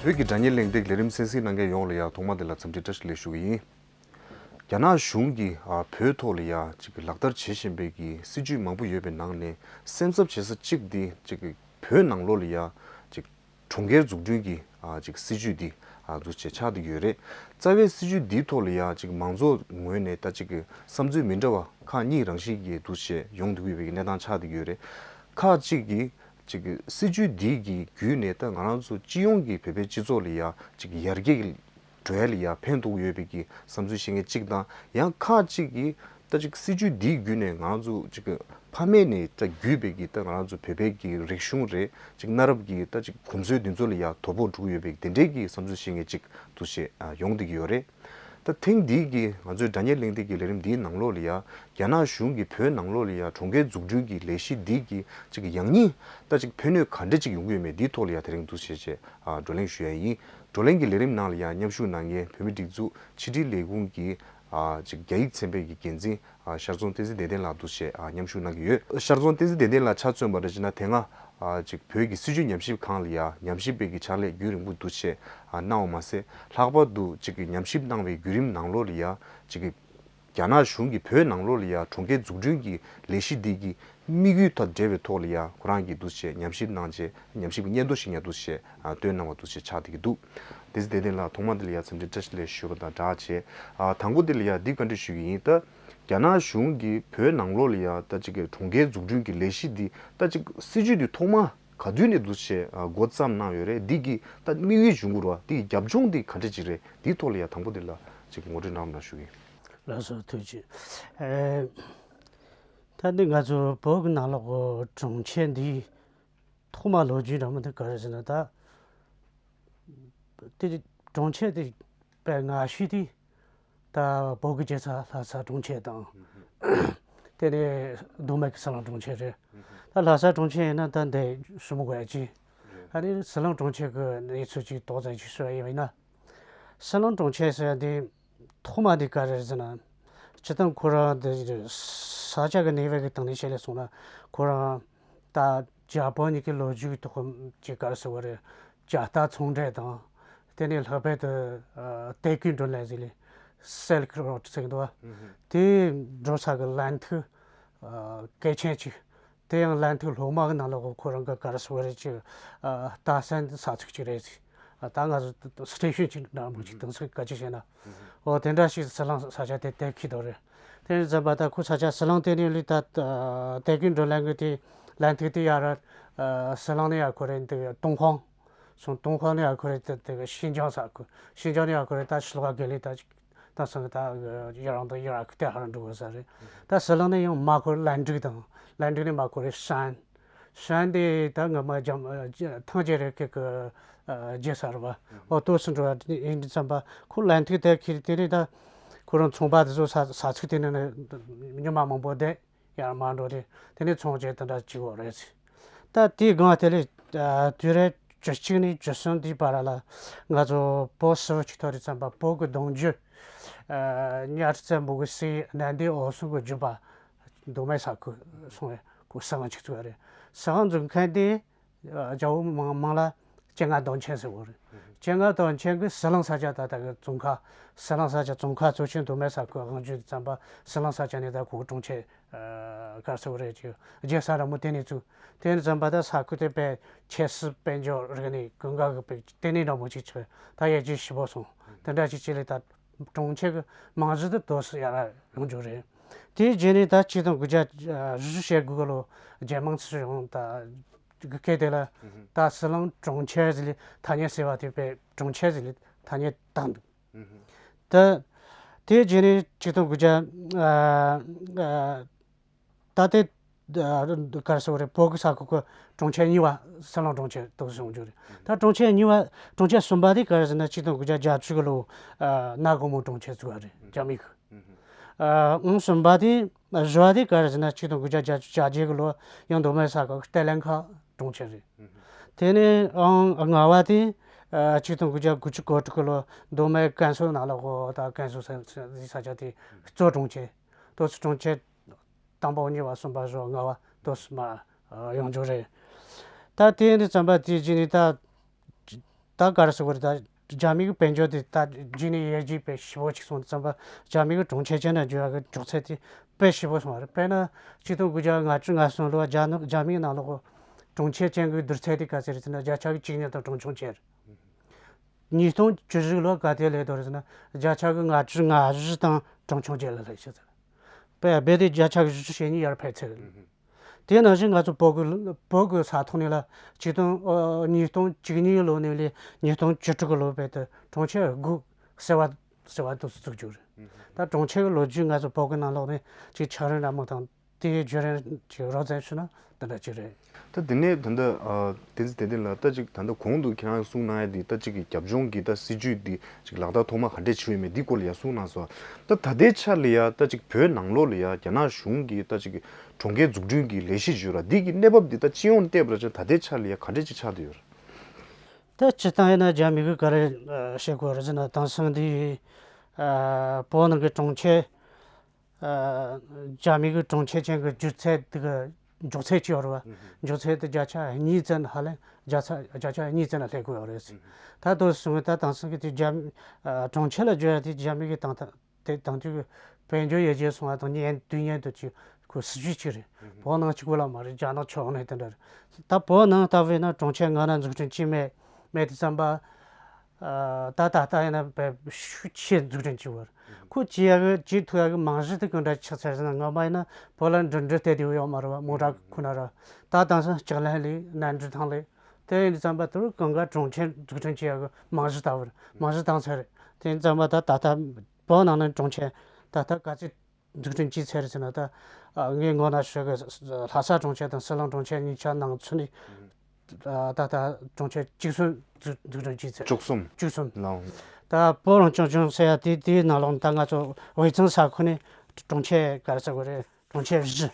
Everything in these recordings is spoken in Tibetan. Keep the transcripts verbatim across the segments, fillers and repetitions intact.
བོད་ཀྱི་དྲ་བརྙན་གླེང་སྟེགས་ལས་རིམ་གསན་གཟིགས་གནང་མཁན་ཡོངས་ལ་ཡང་ཐོག་མ་དེ་ལ་འཚམས་འདྲི་བཀྲ་ཤིས་བདེ་ལེགས་ཞུ་གི་ཡིན། རྒྱ་ནག་གཞུང་གིས་ཨ་བོད་ཐོག་ལ་ཡང་ཅིག་ལག་བསྟར་བྱེད་བཞིན་པའི་གི་སྲིད་ཇུས་མང་པོ་ཡོད་པའི་ནང་ནས་སེམས་འཚབ་བྱེད་ས་གཅིག་འདི་ཅིག་བོད་ནང་ལོགས་ལ་ཡང་ཅིག་གྲོང་ཁྱེར་འཛུགས་སྐྲུན་གྱི་ཨ་ཅིག་སྲིད་ཇུས་འདི་ཨ་འདུག་སེ་ཆགས་བསྡད་ཡོད་རེད། རྩ་བའི་སྲིད་ཇུས་འདིའི་ཐོག་ལ་ཡང་ཅིག་མང་ཚོགས་ངོས་ནས་ད་ཅིག་བསམ་ཚུལ་མི་འདྲ་བ་ཁག་གཉིས་རང་བཞིན་གྱིས་འདུག་སེ་ཡོང་བསྡད་ཡོད་པའི་གནས་སྟངས་ཆགས་བསྡད་ཡོད་རེད། ཁག་ཅིག་གིས་ཅིག་སྲིད་ཇུས་འདི་གི་བརྒྱུད་ནས་ད་ང་རང་ཚོ་སྤྱི་ཡོངས་ཀྱི་བོད་པའི་སྤྱི་ཚོགས་ལ་ཡང་ཅིག་ཡར་རྒྱས་ཀྱི་འགྲོ་ཡ་ལ་ཡང་ཕན་ཐོགས་ཡོད་པའི་གི་བསམ་ཚུལ་བཤད་མཁན་གཅིག་དང་། ཡང་ཁག་ཅིག་གིས་ད་ཅིག་སྲིད་ཇུས་འདིའི་བརྒྱུད་ནས་ང་རང་ཚོ་ཅིག་ཕ་མེས་ནས་ད་བརྒྱུད་པའི་གི་ད་ང་རང་ཚོ་བོད་པའི་གི་རིག་གཞུང་རེད། ཅིག་གནའ་རབས་ཀྱི་ད་ཅིག་གོམས་སྲོལ་འདི་ཚོ་ལ་ཡང་དོ་ཕོག་འགྲོ་གི་ཡོད་པའི་དེ་འདྲའི་གི་བསམ་ཚུལ་བཤད་མཁན་གཅིག་འདུག་སེ་ཡོང་བསྡད་ཀྱི་ཡོད་རེད། ད་ཐེངས་འདིའི་གི་ང་ཚོའི་དྲ་བརྙན་གླེང་སྟེགས་ཀྱི་ལས་རིམ་འདིའི་ནང་ལོགས་ལ་ཡང་རྒྱ་ནག་གཞུང་གིས་བོད་ནང་ལོགས་ལ་ཡང་གྲོང་ཁྱེར་འཛུགས་སྐྲུན་གྱི་ལས་གཞི་འདི་གི་ཅིག་ཡང་སྙིང་ད་ཅིག་ཕན་ནུས་ག་འདྲ་ཅིག་ཡོང་གི་ཡོད་མེད་འདིའི་ཐོག་ལ་ཡང་དེ་རིང་འདུག་སེ་བྱས་བགྲོ་གླེང་ཞུ་ཡ་ཡིན། བགྲོ་གླེང་གི་ལས་རིམ་ནང་ལ་ཡང་མཉམ་ཞུགས་གནང་མཁན་བོད་མིའི་སྒྲིག་འཛུགས་ཕྱི་དྲིལ་ལས་ཁུངས་ཀྱི་ཨ་ཅིག་རྒྱ་ཡིག་ཚན་པའི་གི་འགན་འཛིན་ཨ་ཤར་རྫོང་བསྟན་འཛིན་བདེ་ལྡན་ལགས་འདུག་སེ་ཨ་མཉམ་ཞུགས་གནང་གི་ཡོད། ཤར་རྫོང་བསྟན་འཛིན་བདེ་ལྡན་ལགས་ཆ་མཚོན་པ་རེད་ཅེ་ན། དེ་སྔ་ཨ་ཅིག་བོད་ཀྱི་སྲིད་བྱུས་ཉམས་ཞིབ་ཁང་ལ་ཡང་ཉམས་ཞིབ་པའི་གི་ཕྱག་ལས་རྒྱུན་རིང་པོ་འདུག་སེ་ཨ་གནང་བ་མ་ཟད། ལྷག་པར་དུ་ཅིག་གི་ཉམས་ཞིབ་གནང་བའི་བརྒྱུད་རིམ་ནང་ལོགས་ལ་ཡང་ཅིག་གི་རྒྱ་ནག་གཞུང་གིས་བོད་ནང་ལོགས་ལ་ཡང་གྲོང་ཁྱེར་འཛུགས་སྐྲུན་གྱི་ལས་གཞི་འདི་གི་དམིགས་ཡུལ་དང་འབྲེལ་བའི་ཐོག་ལ་ཡང་ཁོ་རང་གིས་འདུག་སེ་ཉམས་ཞིབ་གནང་རྗེས་ཉམས་ཞིབ་ཀྱི་སྙན་ཐོ་ཞིག་ཡང་འདུག་སེ་ཨ་བཏོན་གནང་བ་འདུག་སེ་ཆགས་བསྡད་ཀྱི་འདུག། བསྟན་འཛིན་བདེ་ལྡན་ལགས་ཐོག་མ་འདི་ལ་ཡང་འཚམས་འདྲི་བཀྲ་ཤིས་བདེ་ལེགས་ཞུ་བ་དང་སྦྲགས་བྱས། ཨ་དང་པོ་འདི་ལ་ཡང་འདི་བཀའ་འདྲི་ཞུ་གི་ཡིན། ད་རྒྱ་ནག་གཞུང་གིས་བོད་ནང་ལོགས་ལ་ཡང་ད་ཅིག་གི་གྲོང་ཁྱེར་འཛུགས་སྐྲུན་གྱི་ལས་གཞི་འདི་ད་ཅིག་སྲིད་བྱུས་འདི་ཐོག་མ་ག་དུས་ནས་འདུག་སེ་ཨ་འགོ་བརྩམས་གནང་ཡོད་རེད། འདི་གི་ད་དམིགས་ཡུལ་གཞུང་གི་རེད་བ། འདི་གི་རྒྱབ་ལྗོངས་འདི་ག་འདྲ་ཅིག་རེད། འདིའི་ཐོག་ལ་ཡང་དང་པོ་འདི་ལ་ཅིག་ངོ་སྤྲོད་གནང་རོགས་གནང་ཞུ་གི་ཡིན། ལགས་སོ་ཐུགས་རྗེ་ཆེ། ཨེ། ད་འདི་ང་ཚོ་བོད་ཀྱི་ནང་ལོགས་གྲོང་ཁྱེར་འདི་ཐོག་མ་ལོ་རྒྱུས་འདྲ་མོ་འདི་ག་རེ་ཟེར་ན། ད་དེ་གྲོང་ཁྱེར་དེ་དཔེ་སྔ་ཤོས་དེ་ད་བོད་ཀྱི་རྒྱལ་ས་ལྷ་ས་གྲོང་ཁྱེར་དང་། དེ་ནས་མདོ་སྨད་ཀྱི་ཟི་ལིང་གྲོང་ཁྱེར་རེད། ད་ལྷ་ས་གྲོང་ཁྱེར་ཡིན་ན་ད་འདི་ཧྲིལ་མོ་དགོས་ཡ་ཅིག། ཨ་ནི་ཟི་ལིང་གྲོང་ཁྱེར་གྱི་གནས་ཚུལ་ཅིག་ཏོག་ཙམ་ཅིག་ཞུ་ཡ་ཡིན་ན། ཟི་ལིང་གྲོང་ཁྱེར་ཟེར་ཡ་འདི་ཐོག་མ་འདི་ག་རེ་རེད་ཟེར་ན། སྤྱིར་བཏང་ཁོ་རང་འདི་ས་ཆ་གི་གནས་བབ་ཀྱི་སྟེང་ནས་བཤད་ལས་སོང་ན། ཁོ་རང་ད་རྒྱ་བོད་གཉིས་ཀྱི་ལོ་རྒྱུས་ཀྱི་ཐོག་ཅིག་ག་རེ་ཟེར་བ་རེད། རྒྱ་རྟ་ཚོང་འབྲེལ་དང་། དེ་ནས་ལྷག་པར་དུ་ཨ་དད་གུས་འགྲོ་ལམ་ཟེར་ལས་སིལཀ་རོ་ཌི་ཟེར་གི་འདུག་བ། དེ་འགྲོ་ས་གི་ལམ་ཐིག་ཨ་གལ་ཆེན་ཅིག། དེ་ཡང་ལམ་ཐིག་སློབ་མ་གི་ནང་ལོགས་ཁོ་རང་གི་ག་རེ་ཟེར་བ་རེད་ཅིག། ཨ་ལྟ་ས་ས་ཚིགས་ཅིག་རེད་ཟེར། ཨ་ད་ང་ཚོ་སི་ཊེ་ཤན་ཅིག་འདྲ་མོ་ཅིག་དང་ཚིག་ག་ཅི་བྱས་ན། འོ་དེ་འདྲ་ཞིག་ཟི་ལིང་ས་ཆ་དེ་དེ་ཁྱི་དོ་རེད། དེ་ནས་འཛམ་པ་ད་ཁོ་ས་ཆ་ཟི་ལིང་དེ་ནས་ལུས་ད་དད་གུས་འགྲོ་ལམ་གི་དེ་ལམ་ཐིག་དེ་ཡར་ཨ་ཟི་ལིང་ནས་ཡར་ཁོ་རེ་འདི་ཏུང་ཧོང་སོང་། ཏུང་ཧོང་ནས་ཡར་ཁོ་རེ་དེ་དེ་ཤིན་ཅང་ས་ཁུལ། ཤིན་ཅང་ནས་ཡར་ཁོ་རེ་ད་ཤི་ལོ་ག་གེ་ལི་ད་ཅིག་ད་སང་གི་ད་ཡ་རང་དང་ཡ་ར་ཁུ་དེ་ཧ་ར་འགྲོ་དགོས་ས་རེད། ད་ཟི་ལིང་ནས་ཡང་མ་ཁོ་རེ་ལན་ཀྲིག་དང་ལན་ཀྲིག་ནས་མ་ཁོ་རེ་ཧྲན། ཧྲན་དེ་ད་ངོ་མ་རྒྱ་ཐང་རྒྱལ་རབས་ཀྱི་གི་རྒྱལ་ས་རེད་བ། འོ་དོ་སུ་འགྲོ་བ་ཡིན་དུས་ཙམ་པ་ཁོ་ལན་ཐིག་དེ་ཁྱེར་དེ་ནས་ད་ཁོ་རང་ཚོང་པ་དེ་ཚོ་ས་ས་ཚིགས་དེ་ནས་ཉི་མ་མང་པོ་བསྡད། ཡར་མར་འགྲོ་དེ་དེ་ནས་ཚོང་བྱེད་དེ་འདྲ་བྱེད་དགོས་རེད། ད་དེའི་སྒང་དེ་ལས་དུས་རབས་བཅུ་གཅིག་ནས་བཅུ་གསུམ་དེའི་བར་ལ་ང་ཚོ་བོད་སིལ་བུ་ཅིག་ཐོན་དུས་ཙམ་པ་བོད་ཀྱི་གདུང་རྒྱུད་གཉའ་ཁྲི་བཙན་པོ་གི་སྲས་གནས་འདི་འོད་སྲུང་གི་བརྒྱུད་པ་མདོ་སྨད་ས་ཁུལ་སོང་བས་ཁོ་ས་ཁང་ཅིག་བཙུགས་པ་རེད། ས་ཁང་བཙུགས་མཁན་དེ་རྒྱལ་པོ་མང་མང་ལ་སྤྱན་སྔ་རྡོ་རྗེ་ཟེར་བ་རེད། སྤྱན་སྔ་རྡོ་རྗེ་གིས་ཟི་ལིང་ས་ཆ་ད་ལྟ་གི་ཙོང་ཁ། ཟི་ལིང་ས་ཆ་ཙོང་ཁ་གཙོ་ཆེན་མདོ་སྨད་ས་ཁུལ་དབང་བསྒྱུར་དུས་ཙམ་པ་ཟི་ལིང་ས་ཆ་ནས་ད་ཁོ་གྲོང་ཁྱེར་ག་རེ་ཟེར་བ་རེད་ཅིག་རྒྱལ་ས་ར་མོ་དེ་ནས་བཙུགས། དེ་ནས་ཙམ་པ་ད་ས་ཁུལ་དེ་དཔེ་ཆབ་སྲིད་དཔལ་འབྱོར་རིག་གནས་ཀུན་དགའ་གི་དཔེ་ལྟེ་གནས་འདྲ་མོ་ཅིག་ཆགས། ད་ཡར་རྒྱས་ཞེ་པོ་སོང་། དེ་འདྲ་ཅིག་བྱས་ལས་ད་གྲོང་ཁྱེར་གི་རྨང་གཞི་དེ་ཏོག་ཙམ་ཡར་ཡོང་རྒྱུ་རེད། དེའི་རྗེས་ནས་ད་ཆིག་སྟོང་དགུ་བརྒྱ་བཞི་བཅུ་ཞེ་དགུ་གི་ལོ་རྒྱལ་དམངས་སྲིད་གཞུང་ད་གི་སྐད་དེ་ལ་ད་ཟི་ལིང་གྲོང་ཁྱེར་ཟེར་ལས་ཐ་སྙད་ཟེར་བ་དེ་དཔེ་གྲོང་ཁྱེར་ཟེར་ལས་ཐ་སྙད་བཏགས་འདུག། ད་དེའི་རྗེས་ནས་ཆིག་སྟོང་དགུ་བརྒྱ་ཨ་ཨ་ད་ལྟའི་ཨ་ག་རེ་ཟེར་བ་རེད། བོད་ཀྱི་ས་ཁུལ་གྱི་གྲོང་ཁྱེར་གཉིས་པ་ཟི་ལིང་གྲོང་ཁྱེར་དུ་བྱུང་རྒྱུ་རེད། ད་གྲོང་ཁྱེར་གཉིས་པ་གྲོང་ཁྱེར་གསུམ་པ་དེ་ག་རེ་ཟེར་ན་ཆིག་སྟོང་དགུ་བརྒྱ་བརྒྱད་ཅུ་གི་ལོ་ཨ་གནའ་སྒོ་མོ་གྲོང་ཁྱེར་བཙུགས་པ་རེད་རྒྱ་མི་གིས། ཨ་ཨང་གསུམ་པ་དེ་བཞི་བ་དེ་ག་རེ་ཟེར་ན་ཆིག་སྟོང་དགུ་བརྒྱ་བརྒྱད་ཅུ་གྱ་བརྒྱད་གི་ལོ་ཡང་མདོ་སྨད་ས་ཁུལ་གྱི་གཏེར་ལེན་ཁག་གྲོང་ཁྱེར་རེད། དེ་ནས་ཨང་ལྔ་བ་དེ་ཨ་ཆིག་སྟོང་དགུ་བརྒྱ་དགུ་བཅུ་གོ་དྲུག་གི་ལོ་མདོ་སྨད་ཀན་སུའུ་ནང་ལ་གོ་ད་ཀན་སུའུ་ས་ས་ཆ་དེ་གཙོ་གྲོང་ཁྱེར། ཏོག་ཙམ་གྲོང་ཁྱེར་དང་པོ་གཉིས་པ་གསུམ་པ་བཞི་བ་ལྔ་བ་ཏོག་ཙམ་མར་ཡོང་རྒྱུ་རེད། ད་དེ་ནས་ཙམ་པ་དེ་རྗེས་ནས་ད་ ད་ག་རེ་ཟེར་དགོས་རེད། ད་རྒྱ་མི་གི་དཔལ་འབྱོར་དེ་ད་རྗེས་ནས་ཡར་རྒྱས་དཔེ་ཞེ་པོ་ཅིག་སོང་དུས་ཙམ་པ། རྒྱ་མི་གི་གྲོང་ཁྱེར་ཅན་ལ་འགྱུར་བ་གི་མགྱོགས་ཚད་དེ་དཔེ་ཞེ་པོ་སོང་བ་རེད། དཔེར་ན་ཆིག་སྟོང་དགུ་བརྒྱ་ལྔ་བཅུ་ང་གསུམ་ལོ་རྒྱ་ནག་རྒྱ་མིའི་ནང་ལོགས་གྲོང་ཁྱེར་ཅན་གྱི་བསྡུར་ཚད་དེ་ག་ཚད་རེད་ཟེར་ན། བརྒྱ་ཆ་གི་བཅུ་གཉིས་དང་གྲངས་ཆུང་ཅན་རེད། ཉིས་སྟོང་བཅུ་དྲུག་ལོ་ག་དེ་སླེབས་འདུག་རེད་ཟེར་ན། བརྒྱ་ཆ་གི་ལྔ་བཅུ་ང་བཞི་དང་གྲངས་ཆུང་ཅན་ལ་སླེབས་ཤག་ཟེར། དཔེ་རྦད་དེ་བརྒྱ་ཆ་གི་བཞི་བཅུ་ཞེ་གཉིས་ཡར་འཕར་ཚར་རེད། དེ་ནང་བཞིན་ང་ཚོ་བོད་ཀྱི་བོད་ཀྱི་ས་ཐོག་ནས་ལ་ཆིག་སྟོང་ཨ་ཉིས་སྟོང་བཅུ་གཉིས་ལོ་ནས་ལས་ཉིས་སྟོང་བཅུ་དྲུག་གི་ལོ་བར་དུ་གྲོང་ཁྱེར་དགུ་ཟེར་བ་ཟེར་བ་དུ་བཙུགས་རྒྱུ་རེད། ད་གྲོང་ཁྱེར་གྱི་ལོ་རྒྱུས་ང་ཚོ་བོད་ཀྱི་ནང་ལོགས་ནས་ཅིག་ཆགས་རིམ་འདྲ་མོ་དང་དེའི་བརྒྱུད་རིམ་ཅིག་རོབ་ཙམ་ཞུས་ན་འདི་འདྲ་ཅིག་རེད། ད་དེ་ནས་ད་ལྟ་ཨ་བསྟན་འཛིན་བདེ་ལྡན་ལགས། ད་ཅིག་ད་ལྟ་གོང་དུ་ཁྱེད་རང་གསུངས་གནང་ཡ་འདི་ད་ཅིག་གི་རྒྱབ་ལྗོངས་ཀྱི་ད་སྲིད་ཇུས་འདི་ཅིག་ལག་བསྟར་ཐོག་མ་ག་འདྲས་བྱས་ཡོད་མེད་འདི་སྐོར་ལ་ཡང་གསུངས་གནང་སོང་། ད་ད་ལྟའི་ཆ་ལ་ཡ་ད་ཅིག་བོད་ནང་ལོགས་ལ་ཡ་རྒྱ་ནག་གཞུང་གི་ད་ཅིག་གི་གྲོང་ཁྱེར་འཛུགས་སྐྲུན་གྱི་ལས་གཞི་ཞུ་ར་འདི་གི་གནས་བབ་འདི་ད་སྤྱི་ཡོངས་བལྟས་པ་ཅིན་ད་ལྟའི་ཆ་ལ་ཡ་ག་འདྲས་ཅིག་ཆགས་བསྡད་ཡོད་རེད། ད་སྤྱིར་བཏང་ཡིན་ན་རྒྱ་མི་གི་ག་རེ་ཨ་བཤད་དགོས་རེད་ཟེར་ན། དེང་སང་འདི་ཨ་བོད་ནང་གི་གྲོང་ཁྱེར་ཨ་རྒྱ་མི་གི་གྲོང་ཁྱེར་ཅན་གྱི་འགྱུར་ཚད་དེ་གི་མགྱོགས་ཚད་ཅིག་ཡོད་རེད་བ། མགྱོགས་ཚད་དེ་བརྒྱ་ཆ་གཉིས་ཙམ་ཧ་ལམ་བརྒྱ་ཆ་བརྒྱ་ཆ་གཉིས་ཙམ་ལ་སླེབས་དགོས་ཡོད་རེད། ད་དུང་སོང་ད་དེང་སང་གི་དེ་རྒྱ་མི་ཨ་གྲོང་ཁྱེར་ལ་བརྗོད་ཡ་དེ་རྒྱ་མི་གི་དང་ཐ་དེ་དང་དུས་དཔལ་འབྱོར་ཡར་རྒྱས་སོང་བ་དང་ཉན་དུས་ཉན་དུ་ཅིག་ཁོ་སྲིད་ཇུས་ཅིག་རེད། བོད་ནང་གཅིག་པུ་ལ་མ་རེད། རྒྱ་ནག་ཕྱོགས་ནས་དེ་འདྲ་རེད། ད་བོད་ནང་ལྟ་བས་ན་གྲོང་ཁྱེར་ལྔ་ན་འཛུགས་སྐྲུན་བྱས་མེད་མེད་དུས་ཙམ་པ། ཨ་ད་ད་ལྟ་ཡིན་ན་བས་ཤུགས་ཆེ་འཛུགས་སྐྲུན་བྱས་པ་རེད། ཁོ་བྱེད་ཡ་གི་བྱེད་ཐུབ་ཡ་གི་རྨང་གཞི་དེ་གང་འདྲ་ཆགས་ཚར་ཟེར་ན། སྔོན་མ་ཡིན་ན་བོད་ལ་འགྲིམ་འགྲུལ་དེ་དེ་ཡོད་མ་རེད་བ། མོ་ཊ་ཁོ་ན་ར། ད་དེང་སང་ལྕགས་ལམ་སླེབས། གནམ་གྲུ་ཐང་སླེབས། དེ་ཡིན་དུས་ཙམ་པ་དེ་གང་ག་གྲོང་ཁྱེར་འཛུགས་སྐྲུན་བྱེད་ཡ་གི་རྨང་གཞི་ལྟ་བུར་རྨང་གཞི་བཏིང་ཚར་རེད། དེ་ཡིན་ཙམ་པ་ད་ད་ལྟ་བོད་ནང་ནས་གྲོང་ཁྱེར་ད་ལྟ་ག་ཚོད་འཛུགས་སྐྲུན་བྱས་ཚར་རེད་ཟེར་ན། ད་ཨ་ངས་སྔོན་ན་ཞུས་གི་ལྷ་ས་གྲོང་ཁྱེར་དང་ཟི་ལིང་གྲོང་ཁྱེར་གཉིས་ཆ་ནང་ཚུད་ནས་ཨ་ད་ལྟ་གྲོང་ཁྱེར་བཅུ་གསུམ་འཛུགས་འཛུགས་སྐྲུན་བྱས་ཚར། བཅུ་གསུམ། བཅུ་གསུམ། ལའོ། ད་བོད་རང་སྐྱོང་ལྗོངས་ཟེར་ཡ་དེ་དེའི་ནང་ལོགས་ད་ང་ཚོ་དབུས་གཙང་ས་ཁུལ་ནས་གྲོང་ཁྱེར་ག་རེ་ཟེར་དགོས་རེད། གྲོང་ཁྱེར་བཞི།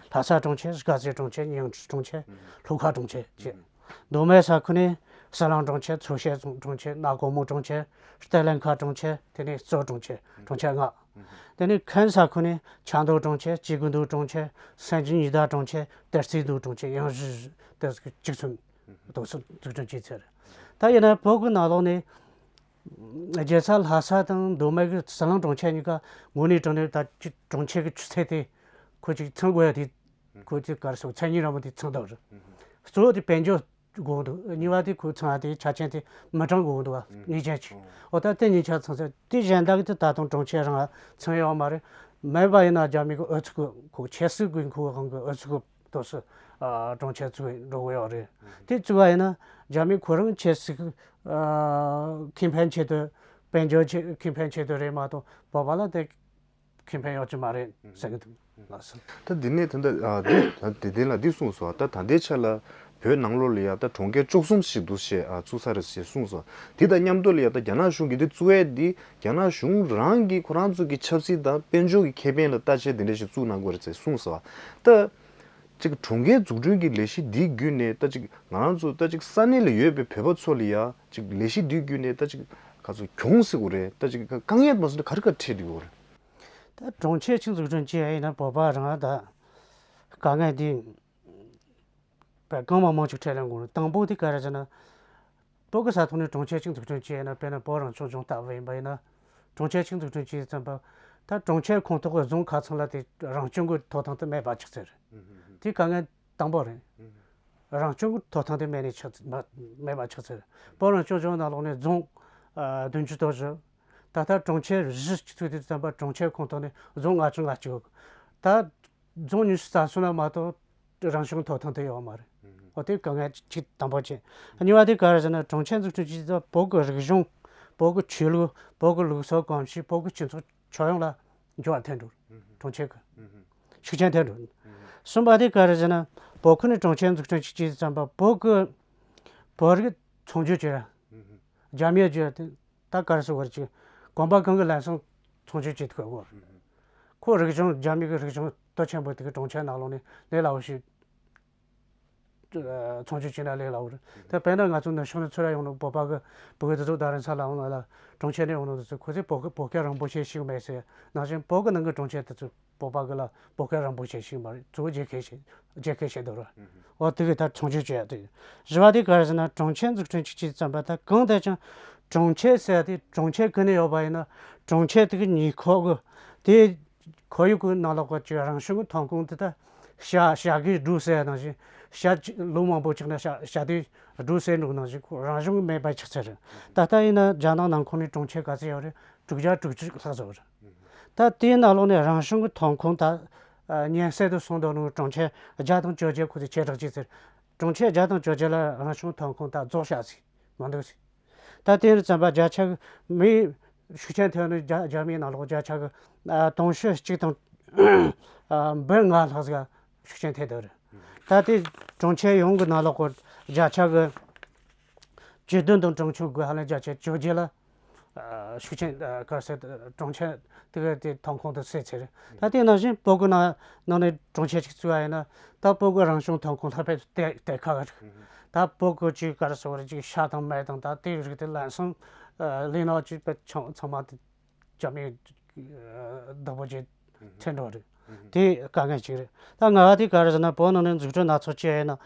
ལྷ་ས་གྲོང་ཁྱེར། དཀར་མཛེས་གྲོང་ཁྱེར། ཉིང་ཁྲི་གྲོང་ཁྱེར། ལྷོ་ཁ་གྲོང་ཁྱེར་བཅས། མདོ་སྨད་ས་ཁུལ་ནས་ཟི་ལིང་གྲོང་ཁྱེར། མཚོ་བྱང་གྲོང་ཁྱེར། ན་གོར་མོ་གྲོང་ཁྱེར། གཏེར་ལེན་ཁ་གྲོང་ཁྱེར། དེ་ནས་གཙོ་གྲོང་ཁྱེར། གྲོང་ཁྱེར་ལྔ། དེ་ནས་ཁམས་ས་ཁུལ་ནས་ཆབ་མདོ་གྲོང་ཁྱེར། སྐྱེ་རྒུ་མདོ་གྲོང་ཁྱེར། སེང་ཆེན་ཉི་ཟླ་གྲོང་ཁྱེར། གཏེར་རྩེ་མདོ་གྲོང་ཁྱེར། ཡང་བཞི་བཞི་དེ་བཅུ་གསུམ་དུ་སུ་འཛུགས་སྐྲུན་བྱས་ཚར། ད་ཡིན་ན་བོད་ཀྱི་ནང་ལོགས་ནས་རྒྱལ་ས་ལྷ་ས་དང་མདོ་སྨད་ཀྱི་ཟི་ལིང་གྲོང་ཁྱེར་གཉིས་ཀ་དངོས་གནས་དྲང་གནས་ད་ཅིག་གྲོང་ཁྱེར་གྱི་ཆུ་ཚད་དེ་ཁོ་ཅིག་ཚང་དགོས་ཡ་དེ་ཁོ་ཅིག་ག་རེ་ཟེར། མཚན་ཉིད་རང་མོ་དེ་ཚང་དགོས་རེད། གཙོ་བོ་དེ་དཔལ་འབྱོར་དགོས་འདུག་གཉིས་པ་དེ་ཁོ་ཚང་བ་དེ་ཆ་རྐྱེན་དེ་མི་གྲངས་དགོས་འདུག་བ། ངེས་ཅན་ཅིག་འོ་ད་དེ་གཉིས་ཆ་ཚང་ཚར། དེ་གཞན་དག་གི་དེ་ད་དུང་གྲོང་ཁྱེར་རང་ཚང་ཡོད་མ་རེད། མེད་པ་ཡིན་ན་རྒྱ་མི་གི་ཨུ་ཚུགས་ཁོ་ཆབ་སྲིད་དགོས་མཁོ་དབང་གི་ཨུ་ཚུགས་དུ་སུ་ཨ་གྲོང་ཁྱེར་བཙུགས་འགྲོ་གི་ཡོད་རེད། དེ་བཙུགས་པ་ཡིན་ན་རྒྱ་མི་ཁོ་རང་ཆབ་སྲིད་ཀྱི་ཨ་ཁེ་ཕན་ཆེད་དུ། དཔལ་འབྱོར་ཆེད་ཁེ་ཕན་ཆེད་དུ་རེད་མ་གཏོགས་བོད་པ་ལ་དེ་ཁེ་ཕན་ཡོད་ཀྱི་མ་རེད་ཟེར་གི་འདུག་ལགས་སོ། ད་འདི་ནས་ད་ལྟ་ཨ་འདི་ད་བདེ་ལྡན་ལགས་འདི་གསུངས་སོང་། ད་ད་ལྟའི་ཆ་ལ་བོད་ནང་ལོགས་ལ་ཡ་ད་གྲོང་ཁྱེར་བཅུ་གསུམ་ཞིག་འདུག་ཞེས་ཨ་བཙུགས་ས་རེད་ཞེས་གསུངས་སོང་། དེ་དང་མཉམ་དུ་ལ་ཡ་ད་རྒྱ་ནག་གཞུང་གིས་འདི་བཙུགས་ཡས་འདི་རྒྱ་ནག་གཞུང་རང་གིས་ཁོ་རང་ཚོ་གི་ཆབ་སྲིད་དང་དཔལ་འབྱོར་གྱི་ཁེ་ཕན་ལ་ལྟ་བྱས་དེ་འདྲ་ཞིག་བཙུགས་གནང་དགོས་རེད་ཟེར་གསུངས་སོང་། ད་ཅིག་གྲོང་ཁྱེར་འཛུགས་སྐྲུན་གྱི་ལས་གཞི་འདི་བརྒྱུད་ནས་ད་ཅིག་ང་རང་ཚོ་ད་ཅིག་ས་གནས་ལ་ཡོད་པའི་བོད་པ་ཚོ་ལ་ཡ་ཅིག་ལས་གཞི་འདི་བརྒྱུད་ནས་ད་ཅིག་ག་ཚོད་གྱོང་ཟེར་དགོས་རེད། ད་ཅིག་དཀའ་ངལ་མ་སོང་ན་ག་རེ་ག་རེ་འཕྲད་འདུག་གོ་རེད། ད་གྲོང་ཁྱེར་ཅིག་འཛུགས་སྐྲུན་བྱེད་ཡ་ཡིན་ན་བོད་པ་རང་ད་དཀའ་ངལ་འདི་བས་གང་མང་མང་ཅིག་འཕྲད་ལེན་དགོས་རེད། དང་པོ་དེ་ག་རེ་ཟེར་ན། བོད་ཀྱི་ས་ཐོག་ནས་གྲོང་ཁྱེར་ཅིག་འཛུགས་སྐྲུན་བྱས་ན། དཔེར་ན་བོད་རང་སྐྱོང་ལྗོངས་ལྟ་བུ་ཡིན་པ་ཡིན་ན། གྲོང་ཁྱེར་ཅིག་འཛུགས་སྐྲུན་བྱས་ཙམ་པ། ད་གྲོང་ཁྱེར་ཁོངས་གཏོགས་ཀྱི་རྫོང་ཁག་ཚང་ལ་དེ་རང་སྐྱོང་གི་ཐོབ་ཐང་དེ་མེད་པ་ཆགས་ཚར། དེ་དཀའ་ངལ་དང་པོ་རེད། རང་སྐྱོང་གི་ཐོབ་ཐང་དེ་མེད་ནས་ཆགས་མ་མེད་པ་ཆགས་ཚར། བོད་རང་སྐྱོང་ལྗོངས་ནང་ལོགས་ནས་རྫོང་ཨ་བདུན་ཅུ་དོན་བཞི། ད་ལྟ་གྲོང་ཁྱེར་བཞི་ཅིག་བཙུགས་དུས་ཙམ་པ་གྲོང་ཁྱེར་ཁོངས་གཏོགས་ནས་རྫོང་ལྔ་བཅུ་ང་གཅིག་ད་རྫོང་ཉི་ཤུ་རྩ་གསུམ་ལ་མ་གཏོགས་རང་སྐྱོང་ཐོབ་ཐང་དེ་ཡོད་མ་རེད། འོ་དེ་དཀའ་ངལ་གཅིག་དང་པོ་བྱས། གཉིས་པ་དེ་ག་རེ་ཟེར་ན། གྲོང་ཁྱེར་འཛུགས་སྐྲུན་བྱེད་སྐབས་བོད་ཀྱི་རིག་གཞུང་། བོད་ཀྱི་ཆོས་ལུགས། བོད་ཀྱི་ལུགས་སྲོལ་གོམས་གཤིས། བོད་ཀྱི་སྤྱི་ཚོགས་ཁྱོན་ཡོངས་ལ་འགྱུར་བ་ཐེབས་འགྲོ། གྲོང་ཁྱེར་གྱི་ཤུགས་རྐྱེན་ཐེབས་འགྲོ། གསུམ་པ་དེ་ག་རེ་ཟེར་ན། བོད་ཁུལ་ནས་གྲོང་ཁྱེར་འཛུགས་སྐྲུན་བྱེད་ཙམ་པ་བོད་ཀྱི་བོད་རིགས་མཚོན་བྱེད་བྱེད་རྒྱ་མིའི་རྒྱུ་དེ་ད་ག་རེ་ཟེར་བར་གྱི་གོམ་པ་གང་གི་ལམ་སང་མཚོན་བྱེད་བྱེད་ཐུབ་དགོས། ཁོ་རིག་གཞུང་རྒྱ་མི་གི་རིག་གཞུང་སྟོབས་ཆེན་པོ་དེ་གི་གྲོང་ཁྱེར་ནང་ལོགས་ནས་ལས་སླ་བོ་ཞིག་ ཚོང་ཆུང་བྱས་ན་ལས་སླ་བོ་རེད། ད་དཔེར་ན་ང་ཚོ་ནུབ་ཕྱོགས་ནས་ཚུར་ཡོང་ནས་བོད་པ་གི་བོད་གི་དེ་ཚོ་ད་རིང་ས་ལ་འོང་ལ་གྲོང་ཁྱེར་ནས་ཡོང་ནས་དེ་ཚོ་ཁོ་ཚོས་བོད་སྐད་བོད་སྐད་རིང་པོ་ཞིག་ཤེས་མེད་ཟེར། ནང་བཞིན་བོད་གི་ནང་གི་གྲོང་ཁྱེར་དེ་ཚོ་བོད་པ་གི་ལ་བོད་སྐད་རིང་པོ་ཞིག་ཤེས་མ་རེད། གཙོ་བོ་རྒྱ་སྐད་ཤེས་རྒྱ་སྐད་ཤེས་འདུག་ར། འོ་དེ་གི་ད་ཚོང་ཆུང་བྱས་ཡ་དེ་བཞི་པ་དེ་ག་རེ་ཟེར་ན་གྲོང་ཁྱེར་འཛུགས་སྐྲུན་ཅིག་བྱས་ཙམ་པ་ད་གང་ལྟར་ཀྱང་གྲོང་ཁྱེར་ཟེར་ཡ་དེ་གྲོང་ཁྱེར་གི་ནས་ཡོད་པ་ཡིན་ན་གྲོང་ཁྱེར་དེ་གི་ཉེ་འཁོར་གི་དེ་ཁོར་ཡུག་གི་ནང་ལོགས་ཀྱི་རང་བྱུང་གི་ཐོན་ཁུངས་དེ་དག་བྱ་བྱ་རྒོད་འབྲུ་ཟེར་ཡ་ནང་བཞིན་བྱ་ལོ་མང་པོ་ཆགས་ན་བྱ་བྱ་དེ་འབྲུ་ཟེར་འགྲོ་ནང་བཞིན་ཁོ་རང་བྱུང་གི་མེད་པ་ཆགས་ཚར་རེད། ད་ལྟ་ཡིན་ན་རྒྱ་ནག་ནང་ཁོངས་ནས་གྲོང་ཁྱེར་ག་ཚོད་ཡོད་རེད། དྲུག་བརྒྱ་དྲུག་ཅུ་ལྷག་ཙམ་ཡོད་རེད། ད་དེའི་ནང་ལོགས་ནས་རང་བྱུང་གི་ཐོན་ཁུངས་ད་ཉེན་སེལ་དུ་སོང་དོ་ནུ་གྲོང་ཁྱེར་བརྒྱ་དང་བཅོ་བརྒྱད་ཁོ་ཚོས་ཁྱེར་བསྒྲགས་བྱས་ཚར། གྲོང་ཁྱེར་བརྒྱ་དང་བཅོ་བརྒྱད་ལ་རང་བྱུང་ཐོན་ཁུངས་ད་རྫོགས་བཞག་ཟིག་མ་འདུག་ཟིག་ད་དེ་རུ་ཙམ་པ་བརྒྱ་ཆ་གི་མི་ཤུགས་རྐྱེན་ཐེབས་ནི་རྒྱ་རྒྱ་མིའི་ནང་ལོགས་བརྒྱ་ཆ་གི་ཨ་དུང་ཕྱུར་གཅིག་དང་ཨ་འབུམ་ལྔ་ལྷག་ཟིག་ཤུགས་རྐྱེན་ཐེབས་འདུག་རེད། ད་དེ་གྲོང་ཁྱེར་ཡོངས་ཀྱི་ནང་ལོགས་གི་བརྒྱ་ཆ་གི་བཅུ་བདུན་དང་གྲོང་ཆུང་གི་ཧ་ལམ་བརྒྱ་ཆ་བཅོ་བརྒྱད་ལ་ཨ་ཤུགས་རྐྱེན་ཨ་ག་རེ་ཟེར་གྲོང་ཁྱེར་དེ་ག་དེ་ཐོན་ཁུངས་དེ་ཟད་ཚར་རེད། ད་དེ་ནང་བཞིན་བོད་ཀྱི་ནང་ནང་ནས་གྲོང་ཁྱེར་ཅིག་བཙུགས་པ་ཡིན་ན་ད་བོད་ཀྱི་རང་བྱུང་ཐོན་ཁུངས་ལྷག་པའི་གཏེར་གཏེར་ཁ་རེད། ད་བོད་ཀྱི་ཅིག་ག་རེ་ཟེར་བ་རེད། ཅིག་ཤ་དང་མེ་དང་ད་དེའི་རིགས་དེ་ལན་གསུམ་ལས་ནང་ཅིག་པའི་ཚང་མ་དེ་རྒྱ་མིའི་བདག་པོ་བྱས་ཁྲལ་འགྲོ་རེད། དེ་དཀའ་ངལ་ཅིག་རེད། ད་ང་བ་དེ་ག་རེ་ཟེར་ན་བོད་ནང་ནས་འཛུགས་སྐྲུན་སྣ་ཚོགས་བྱས་ཡིན་ན་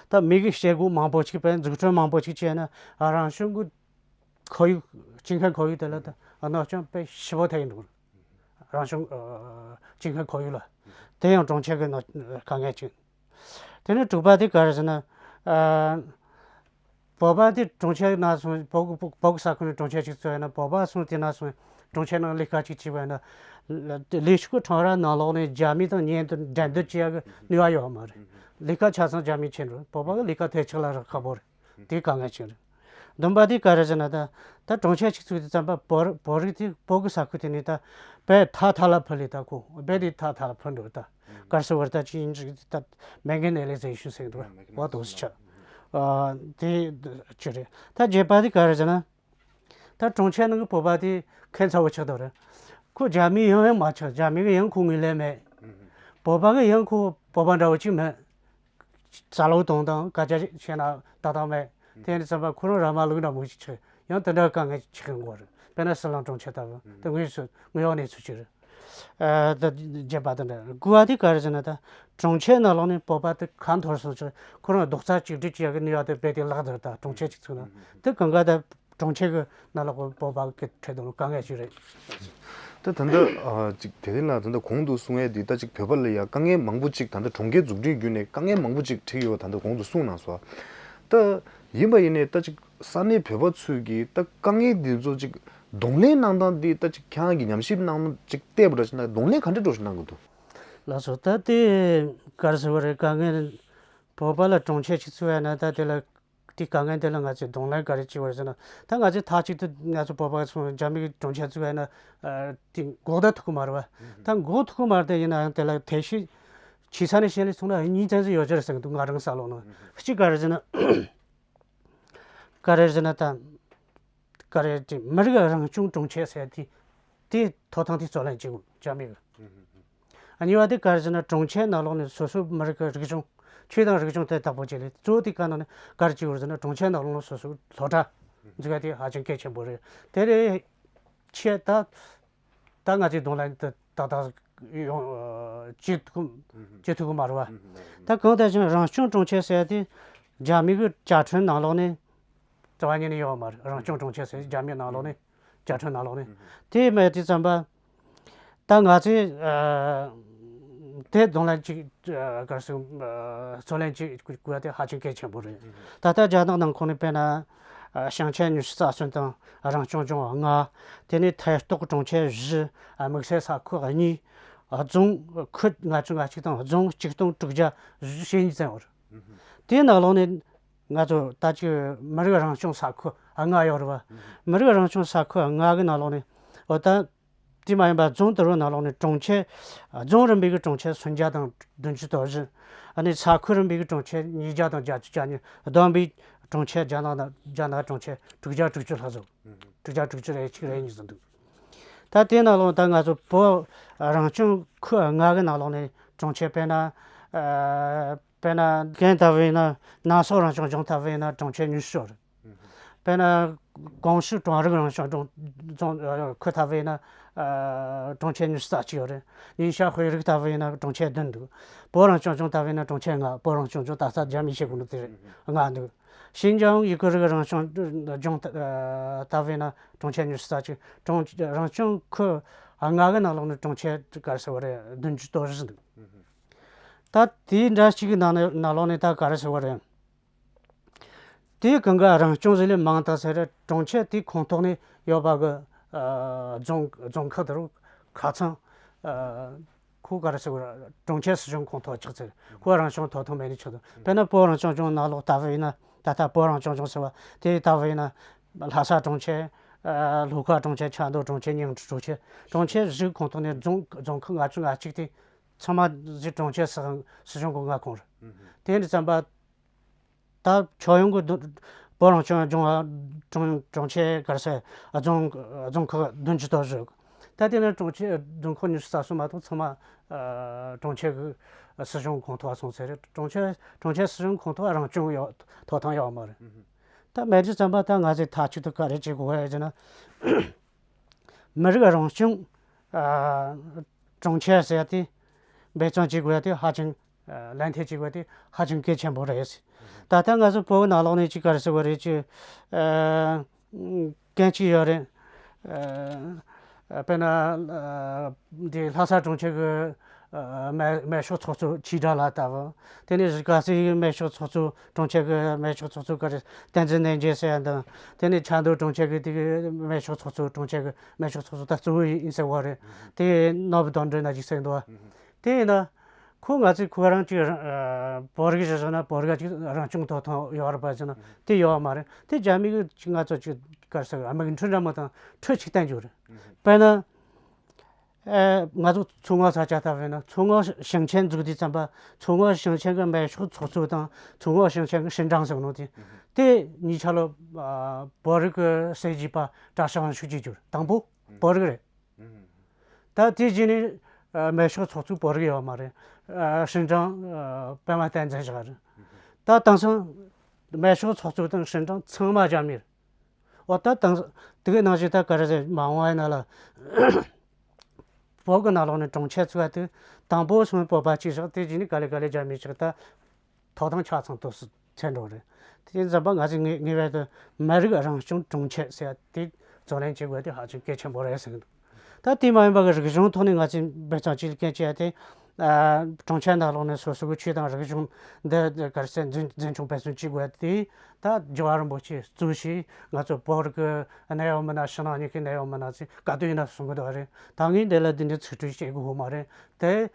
ད་མི་གི་བྱེད་སྒོ་མང་པོ་ཅིག་དཔེ་འཛུགས་སྐྲུན་མང་པོ་ཅིག་བྱས་ན་རང་བྱུང་གི་ཁོར་ཡུག་སྐྱེ་ཁམས་ཁོར་ཡུག་དེ་ལ་ད་གནོད་སྐྱོན་དཔེ་ཞེ་པོ་ཐེབས་ཡིན་འདུག་རང་བྱུང་སྐྱེ་ཁམས་ཁོར་ཡུག་ལ་དེ་ཡང་གྲོང་ཁྱེར་གི་དཀའ་ངལ་ཅིག་དེ་ནས་དྲུག་པ་དེ་ག་རེ་ཟེར་ན། ཨ། བོད་པ་དེ་གྲོང་ཁྱེར་ནང་སོང་བོད་བོད་ཀྱི་ས་ཁུལ་ནས་གྲོང་ཁྱེར་ཅིག་བཙུགས་ཡོད་ན་བོད་པ་སོང་དེ་ན་སོང་གྲོང་ཁྱེར་ནང་ལས་ཀ་ཅིག་བྱས་པ་ཡིན་ན། ལས་ཤུགས་ཁྲོམ་ར་ནང་ལོགས་ནས་རྒྱ་མི་དང་གཉེན་དུ་འགྲན་བསྡུར་བྱེད་ཡག་གི་ནུས་པ་ཡོད་མ་རེད། ལས་ཀ་ཆ་ཚང་རྒྱ་མི་བྱེད་འགྲོ། བོད་པ་གི་ལས་ཀ་དེ་ཆགས་ལ་རག་ཁག་པོ་རེད། དེ་དཀའ་ངལ་ཅིག་རེད། བདུན་པ་དེ་ག་རེ་ཟེར་ན་ད་ད་གྲོང་ཁྱེར་ཅིག་བཙུགས་དུས་ཙམ་པ་བོད་བོད་རིགས་དེ་བོད་ཀྱི་ས་ཁུལ་དེ་ནས་ད་དཔེ་ཐག་ཐག་ལ་ཕུད་ལས་ད་ཁོ་རྦད་དེ་ཐག་ཐག་ལ་ཕུད་འགྲོ་ད། གར་སོ་བར་ད་ཅི་ཡིན་ཅིག་ད་མེ་གན་ནས་ལས་ཟེར་ཤུ་ཟེར་འདུག་བ་དོགས་སུ་ཆགས། དེ་ཅི་རེད། ད་བརྒྱད་པ་དེ་ག་རེ་ཟེར་ན། ད་གྲོང་ཁྱེར་ནང་གི་བོད་པ་དེ་ཁྱད་མཚར་བོ་ཆགས་འདུག་རེད། ཁོ་རྒྱ་མི་ཡང་ཡང་མ་ཆགས། རྒྱ་མི་གི་ཡང་ཁོ་ངོས་ལེན་མེད། བོད་པ་གི་ཡང་ཁོ་བོད་པ་འདྲ་བོ་ཅིག་མེད། ཙ་ལོ་དང་དང་སྐད་ཆ་བཤད་ན་ཏག་ཏག་མེད། དེ་ནི་བསམ་པ་ཁོ་རང་ར་མ་ལུག་འདྲ་མོ་ཞིག་ཆགས། ཡང་དེ་འདྲ་དཀའ་ངལ་ཆགས་ཀྱི་འགོ་རེད། དཔེར་ན་ཟི་ལིང་གྲོང་ཁྱེར་ལྟ་བུ་དེ་དངོས་སུ་དངོས་ཡོད་གནས་ཚུལ་ཅིག་རེད། ཨ་ད་བརྒྱད་པ་དེ་འདྲ། དགུ་བ་དེ་ག་རེ་ཟེར་ན་ད་གྲོང་ཁྱེར་ནང་ལོགས་ནས་བོད་པ་དེ་ཁ་འཐོར་སོང་ཅིག་ཁོ་རང་རྡོག་རྩ་གཅིག་སྒྲིལ་བྱེད་ཡག་གི་ནུས་པ་དེ་རྦད་དེ་བརླག་འདུག་ད་གྲོང་ཁྱེར་ཅིག་ཚུགས་ན་དེ་གང་ག་ད་གྲོང་ཁྱེར་གི་ནང་ལོགས་གི་བོད་པ་གི་འཕྲད་དང་དཀའ་ངལ་ཞིག་རེད། ད་ད་ལྟ་ཨ་ཅིག་དེ་རིང་ལ་ད་ལྟ་གོང་དུ་གསུང་ཡས་འདི་ད་ཅིག་བོད་པ་ལ་ཡ་དཀའ་ངལ་མང་པོ་ཅིག་ད་ལྟ་གྲོང་ཁྱེར་འཛུགས་སྐྲུན་བརྒྱུད་ནས་དཀའ་ངལ་མང་པོ་ཅིག་འཕྲད་ཡོད་ད་ལྟ་གོང་དུ་གསུངས་གནང་སོང་། ད་ཡིན་པ་ཡིན་ནས་ད་ཅིག་ས་གནས་བོད་པ་ཚོས་ཀྱི་ད་དཀའ་ངལ་འདི་ཚོ་ཅིག་གདོང་ལེན་གནང་སྟངས་འདི་ད་ཅིག་ཁྱེད་རང་གི་ཉམས་ཞིབ་གནང་ཅིག་བལྟས་པ་འདྲ་ཞིག་ན་གདོང་ལེན་ག་འདྲ་འགྲོ་ཞིག་གནང་གི་འདུག་ལགས་སོ། ད་དེ་ག་རེ་ཟེར་བ་རེད། དཀའ་ངལ་བོད་པ་ལ་གྲོང་ཁྱེར་ཅིག་བཙུགས་ཡ་ན་ད་དེ་ལ། དེ་དཀའ་ངལ་དེ་ལ་ང་ཚོས་གདོང་ལེན་ག་རེ་བྱེད་དགོས་རེད་ཟེར་ན། ད་ང་ཚོས་མཐའ་གཅིག་ཏུ་ང་ཚོ་བོད་པ་ཚོ་རྒྱ་མི་གི་གྲོང་ཁྱེར་བཙུགས་ཡ་ན་དེ་འགོག་ཐབས་ཐུབ་ཀྱི་མ་རེད་བ། ད་འགོག་ཐུབ་ཀྱི་མ་རེད། དེ་ཡིན་ན་ཡང་དེ་ལ་དེ་ཤི་ཆེ་ས་ནས་བཤད་ལས་སོང་ན་གཉིས་ཙམ་ཞིག་ཡོད་ཀྱི་རེད་ཟེར་གི་འདུག་ང་རང་བསམ་བློ་ནང་གཅིག་ག་རེ་ཟེར་ན། ག་རེ་ཟེར་ན་ད། ག་རེ་དེ་མི་རིགས་རང་སྐྱོང་གྲོང་ཁྱེར་ཟེར་དེ། དེ་ཐོབ་ཐང་དེ་རྩོད་ལེན་བྱེད་དགོས་རྒྱ་མི་གི། གཉིས་པ་དེ་ག་རེ་ཟེར་ན་གྲོང་ཁྱེར་ནང་ལོགས་ནས་སོ་སོའི་མི་རིགས་ཀྱི་རིག་གཞུང་ཆོས་དང་རིག་གཞུང་དེ་དག་པོ་བྱས་ལས་གཙོ་བོ་དེ་ག་ནང་ནས་ག་རེ་བྱེད་དགོས་རེད་ཟེར་ན་གྲོང་ཁྱེར་ནང་ལོགས་ནས་སོ་སོའི་སློབ་གྲྭ་འཛུགས་ཡ་དེ་ཧ་ཅང་གལ་ཆེན་པོ་རེད། དེ་ལས་ཆེ་ད་ད་ང་ཚོའི་གདོང་ལ་ད་ད་ད་ཡོང་བྱེད་ཐུབ་བྱེད་ཐུབ་ཀྱི་མ་རེད་བ། ད་གང་ལྟར་ཀྱང་རང་སྐྱོང་གྲོང་ཁྱེར་ཟེར་ཡ་དེ་རྒྱ་མི་གི་བཅའ་ཁྲིམས་ནང་ལོགས་ནས་རྩ་བ་ཉིད་ནས་ཡོད་པ་མ་རེད། རང་སྐྱོང་གྲོང་ཁྱེར་ཟེར་རྒྱ་མི་ནང་ལོགས་ནས་བཅའ་ཁྲིམས་ནང་ལོགས་ནས་དེ་མེད་དུས་ཙམ་པ། ད་ང་ཚོས་ཨ་དེ་གདོང་ལེན་ཅིག་ཨ་ག་རེ་ཟེར་ཨ་རྩོད་ལེན་ཅིག་དགོས་པ་དེ་ཧ་ཅང་གལ་ཆེན་པོ་རེད། ད་ལྟ་རྒྱ་ནག་ནང་ཁོངས་ནས་དཔེར་ན་ཨ་ཞིང་ཆེན་ཉི་ཤུ་རྩ་གསུམ་དང་རང་སྐྱོང་ལྗོངས་ལྔ། དེ་ནས་ཐད་གཏོགས་གྲོང་ཁྱེར་བཞི། ཨ་དམིགས་བསལ་ས་ཁུལ་གཉིས། ཨ་རྫོང་ཁུལ་ལྔ་བཅུ་ང་གཅིག་དང་རྫོང་ཆིག་སྟོང་དྲུག་བརྒྱ་ཞེ་གཉིས་ཙམ་ཡོད་རེད། དེའི་ནང་ལོགས་ནས་ང་ཚོ་ད་ཅིག་མི་རིགས་རང་སྐྱོང་ས་ཁུལ་ལྔ་ཡོད་རེད་བ། མི་རིགས་རང་སྐྱོང་ས་ཁུལ་ལྔ་གི་ནང་ལོགས་ནས་འོ་ད། དེ་མ་ཡིན་པ་རྫོང་དེ་རུ་ནང་ལོགས་ནས་གྲོང་ཁྱེར། རྫོང་རིམ་པའི་གི་གྲོང་ཁྱེར་སུམ་བརྒྱ་དང་བདུན་ཅུ་དོན་བཞི། ཨ་ནི་ས་ཁུལ་རིམ་པའི་གི་གྲོང་ཁྱེར་ཉིས་བརྒྱ་དང་བརྒྱད་ཅུ་གྱ་གཉིས། བསྡོམས་པའི་གྲོང་ཁྱེར་རྒྱ་ནག་ནང་རྒྱ་ནག་གྲོང་ཁྱེར་དྲུག་བརྒྱ་དྲུག་ཅུ་ལྷག་ཙམ། དྲུག་བརྒྱ་དྲུག་ཅུ་རེ་གཅིག་རེ་གཉིས་ཙམ་འདུག་ད་དེའི་ནང་ལོགས་ད་ང་ཚོ་བོད་རང་སྐྱོང་ཁུལ་ལྔ་གི་ནང་ལོགས་ནས་གྲོང་ཁྱེར་དཔེར་ན། ཨ་ དཔེར་ན་གན་ལྟ་བུ་ཡིན་ན་ནང་སོག་རང་སྐྱོང་ལྗོངས་ལྟ་བུ་ཡིན་ན་གྲོང་ཁྱེར་ཉི་ཤུ་ཡོད་རེད། དཔེར་ན་ཀོང་ཞི་ཀྲུང་རིག་རང་སྐྱོང་ལྗོངས་ལྗོངས་ཨ་ཁུལ་ལྟ་བུ་ཡིན་ན་ཨ་གྲོང་ཁྱེར་ཉི་ཤུ་རྩ་གཅིག་ཡོད་རེད། ཉིན་ཞག་དཔོན་རིགས་ལྟ་བུ་ཡིན་ན་གྲོང་ཁྱེར་བདུན་འདུག་བོད་རང་སྐྱོང་ལྗོངས་ལྟ་བུ་ཡིན་ན་གྲོང་ཁྱེར་ལྔ། བོད་རང་སྐྱོང་ལྗོངས་ད་ལྟ་རྒྱ་མིས་བཤད་གོ་ནོ་དེ་རེད། ལྔ་འདུག་ཤིན་ཅང་ཡུ་གུར་རིགས་རང་སྐྱོང་ལྗོངས་ལྟ་ལྟ་བུ་ཡིན་ན་གྲོང་ཁྱེར་ཉི་ཤུ་རྩ་གཅིག་གྲོང་རང་སྐྱོང་ཁུལ་ལྔ་གི་ནང་ལོགས་ནས་གྲོང་ཁྱེར་ག་རེ་ཟེར་བ་རེད། བདུན་ཅུ་དོན་བཞི་འདུག་ད་དེའི་འདྲ་གཅིག་གི་ནང་ནས་ནང་ལོགས་ནས་ད་ག་རེ་ཟེར་བ་རེད། དེའི་གང་ག་རང་སྐྱོང་ཟེར་ལས་མང་དག་ཟེར་རེད། གྲོང་ཁྱེར་དེའི་ཁོངས་གཏོགས་ནས་ཡོད་པ་གི་ཨ་རྫོང་རྫོང་ཁག་དེ་རུ་ཁ་ཚང་ཨ་ཁོ་ག་རེ་ཟེར་བ་རེད། གྲོང་ཁྱེར་སྲིད་གཞུང་ཁོངས་གཏོགས་ཆགས་ཚེ་ཁོ་རང་སྐྱོང་ཐོབ་ཐང་མེད་ནི་ཆགས་འདུག་དཔེར་ན་བོད་རང་སྐྱོང་ལྗོངས་ནང་ལོགས་ལྟ་བུ་ཡིན་ན། ད་ལྟ་བོད་རང་སྐྱོང་ལྗོངས་ཟེར་བ་དེ་ལྟ་བུ་ཡིན་ན། ལྷ་ས་གྲོང་ཁྱེར། ཨ་ལྷོ་ཁ་གྲོང་ཁྱེར། ཆབ་མདོ་གྲོང་ཁྱེར། ཉིང་ཁྲི་གྲོང་ཁྱེར། གྲོང་ཁྱེར་བཞི་ཁོངས་གཏོགས་ནས་རྫོང་རྫོང་ཁག་ལྔ་བཅུ་ང་གཅིག་དེ་ཚང་མ་གཞི་གྲོང་ཁྱེར་སྲིད་སྲིད་གཞུང་གི་མངའ་ཁོངས་རེད། དེ་འདྲ་བསམ་པ། ད་ཁྱོན་ཡོངས་ཀྱི་བོད་རང་སྐྱོང་ལྗོངས་གྲོང་གྲོང་ཁྱེར་ག་རེ་ཟེར། རྫོང་རྫོང་ཁག་བདུན་ཅུ་དོན་བཞི། ད་དེ་ནས་གྲོང་ཁྱེར་རྫོང་ཁག་ཉི་ཤུ་རྩ་གསུམ་མ་གཏོགས་ཚང་མ་ཨ་གྲོང་ཁྱེར་གྱི་སྲིད་གཞུང་ཁོངས་གཏོགས་སོང་ཟེར་རེད། གྲོང་ཁྱེར་གྲོང་ཁྱེར་སྲིད་གཞུང་ཁོངས་གཏོགས་རང་སྐྱོང་ཡོད་ཐོབ་ཐང་ཡོད་མ་རེད། ད་མེད་དུས་ཙམ་པ་ད་ང་ཚོས་མཐའ་གཅིག་ཏུ་ག་རེ་བྱེད་དགོས་ཡོད་ཟེར་ན། མི་རིགས་རང་སྐྱོང་ཨ་གྲོང་ཁྱེར་ཟེར་ཡ་དེ་འབད་བརྩོན་བྱེད་དགོས་ཡ་དེ་ཧ་ཅང་ཨ་ལན་འདེབས་བྱེད་དགོས་ཡ་དེ་ཧ་ཅང་གལ་ཆེན་པོ་རེད། ད་ལྟ་ང་ཚོ་བོད་ནང་ལོགས་ནས་ཅིག་ག་རེ་ཟེར་དགོས་རེད། ཅིག་ཨ་གན་གཅིག་ཡོད་རེད། ཨ་དཔེར་ན་ཨ་འདི་ལྷ་ས་གྲོང་ཁྱེར་གྱི་ཨ་སྨན་སྨན་ཤོག་ཚོགས་གཙོ་ཆིག་སྒྲ་ལགས་ལྟ་བུ། དེ་ནས་ག་ཟེ་སྨན་ཤོག་ཚོགས་གཙོ་གྲོང་ཁྱེར་གྱི་སྨན་ཤོག་ཚོགས་གཙོ་ག་རེ་བསྟན་འཛིན་ནན་རྒྱལ་ཟེར་ཡ་དང་། དེ་ནས་ཆབ་མདོ་གྲོང་ཁྱེར་གྱི་དེ་གི་སྨན་ཤོག་ཚོགས་གཙོ་གྲོང་ཁྱེར་གྱི་སྨན་ཤོག་ཚོགས་གཙོ་ད་གཙོ་བོ་ཡིན་ཟེར་བ་རེད། དེ་ནོར་བུ་དོན་གྲུབ་ན་ཅིག་ཟེར་འདུག་བ། དེ་ཡིན་ན་ཁོ་ང་ཚོས་ཁོ་རང་གཅིག་ཨ་བོད་རིགས་ཞིག་བཟོ་ན་བོད་རིགས་གཅིག་རང་སྐྱོང་ཐོབ་ཐང་ཡོད་རེད་པ་ཟེར་ན་དེ་ཡོད་མ་རེད། དེ་རྒྱ་མི་གི་ང་ཚོ་གཅིག་ག་རེ་ཟེར་དམིགས་ཁྲིད་འདྲ་མོ་དང་ཁྲིད་ཅིག་བསྟན་རྒྱུ་རེད། དཔེར་ན། ཨེ་ང་ཚོ་མཚོ་སྔོན་ས་ཆ་ལྟ་བས་ན་མཚོ་སྔོན་ཞིང་ཆེན་འཛུགས་དུས་ཙམ་པ་མཚོ་སྔོན་ཞིང་ཆེན་གྱི་སྨན་ཤོག་ཚོགས་གཙོ་དང་མཚོ་སྔོན་ཞིང་ཆེན་གྱི་ཧྲིན་ཀྲང་ཟེར་ནོ་དེ་དེ་གཉིས་ཆ་ལོ་ཨ་བོད་རིགས་ཀྱི་སྲིད་བྱུས་པ་གྲྭ་ཤག་ཤུགས་ཀྱིས་གྱུར། དང་པོ་བོད་རིགས་རེད། ད་དེ་རྗེས་ནས་ཨ་སྨན་ཤོག་ཚོགས་གཙོ་བོད་རིགས་ཡོད་མ་རེད། ཨ་ཧྲིན་ཀྲང་ཨ་པད་མ་བསྟན་འཛིན་བཞག་རེད། ད་དེང་སང་སྨན་ཤོག་ཚོགས་གཙོ་དང་ཧྲིན་ཀྲང་ཚང་མ་རྒྱ་མི་རེད། འོ་ད་དང་དེ་གའི་ནང་བཞིན་ད་ག་རེ་ཟེར་མ་འོངས་པའི་ནང་ལ་བོད་ཀྱི་ནང་ལོགས་ནས་གྲོང་ཁྱེར་ཚུགས་པ་དེ་དང་པོ་སོང་བོད་པ་གཅིག་བཞག་དེ་རྗེས་ནས་ག་ལེ་ག་ལེ་རྒྱ་མི་གཅིག་ད་ཐོབ་ཐང་ཆ་ཚང་དུ་སུ་ཚད་འགྲོ་རེད། དེ་འཛམ་པ་ང་ཚོས་ངེས་ངེས་པར་དུ་མི་རིགས་རང་སྐྱོང་གྲོང་ཁྱེར་ཟེར་ཡ་དེ་བརྩོན་ལེན་བྱེད་དགོས་དེ་ཧ་ཅང་གལ་ཆེན་པོ་རེད་ཟེར་གི་འདུག་ད་དེ་མ་ཡིན་པ་གི་རིག་གཞུང་ཐོག་ནས་ང་ཚོས་འབད་བརྩོན་བྱེད་མཁན་བྱས་ཏེ། ཨ་གྲོང་ཁྱེར་ནང་ལོགས་ནས་སོ་སོ་གི་ཆོས་དང་རིག་གཞུང་འདི་ག་རེ་ཟེར་འཛིན་འཛིན་སྐྱོང་འབད་བརྩོན་བྱེད་དགོས་ཏེ། ད་རྒྱལ་བ་རིན་པོ་ཆེ་གཙོས་བྱས་ང་ཚོ་བོད་རིགས་ཀྱི་གནད་ཡོད་མི་སྣ་ཕྱི་ནང་གཉིས་ཀྱི་གནད་ཡོད་མི་སྣ་ཚོས་ག་དུས་ཡིན་ན་གསུང་གི་འདུག་རེད། ད་ངས་འདི་ལ་འདི་འདྲའི་ཚིག་འཁྲུལ་བྱེད་དགོས་ཡོད་མ་རེད་དེ།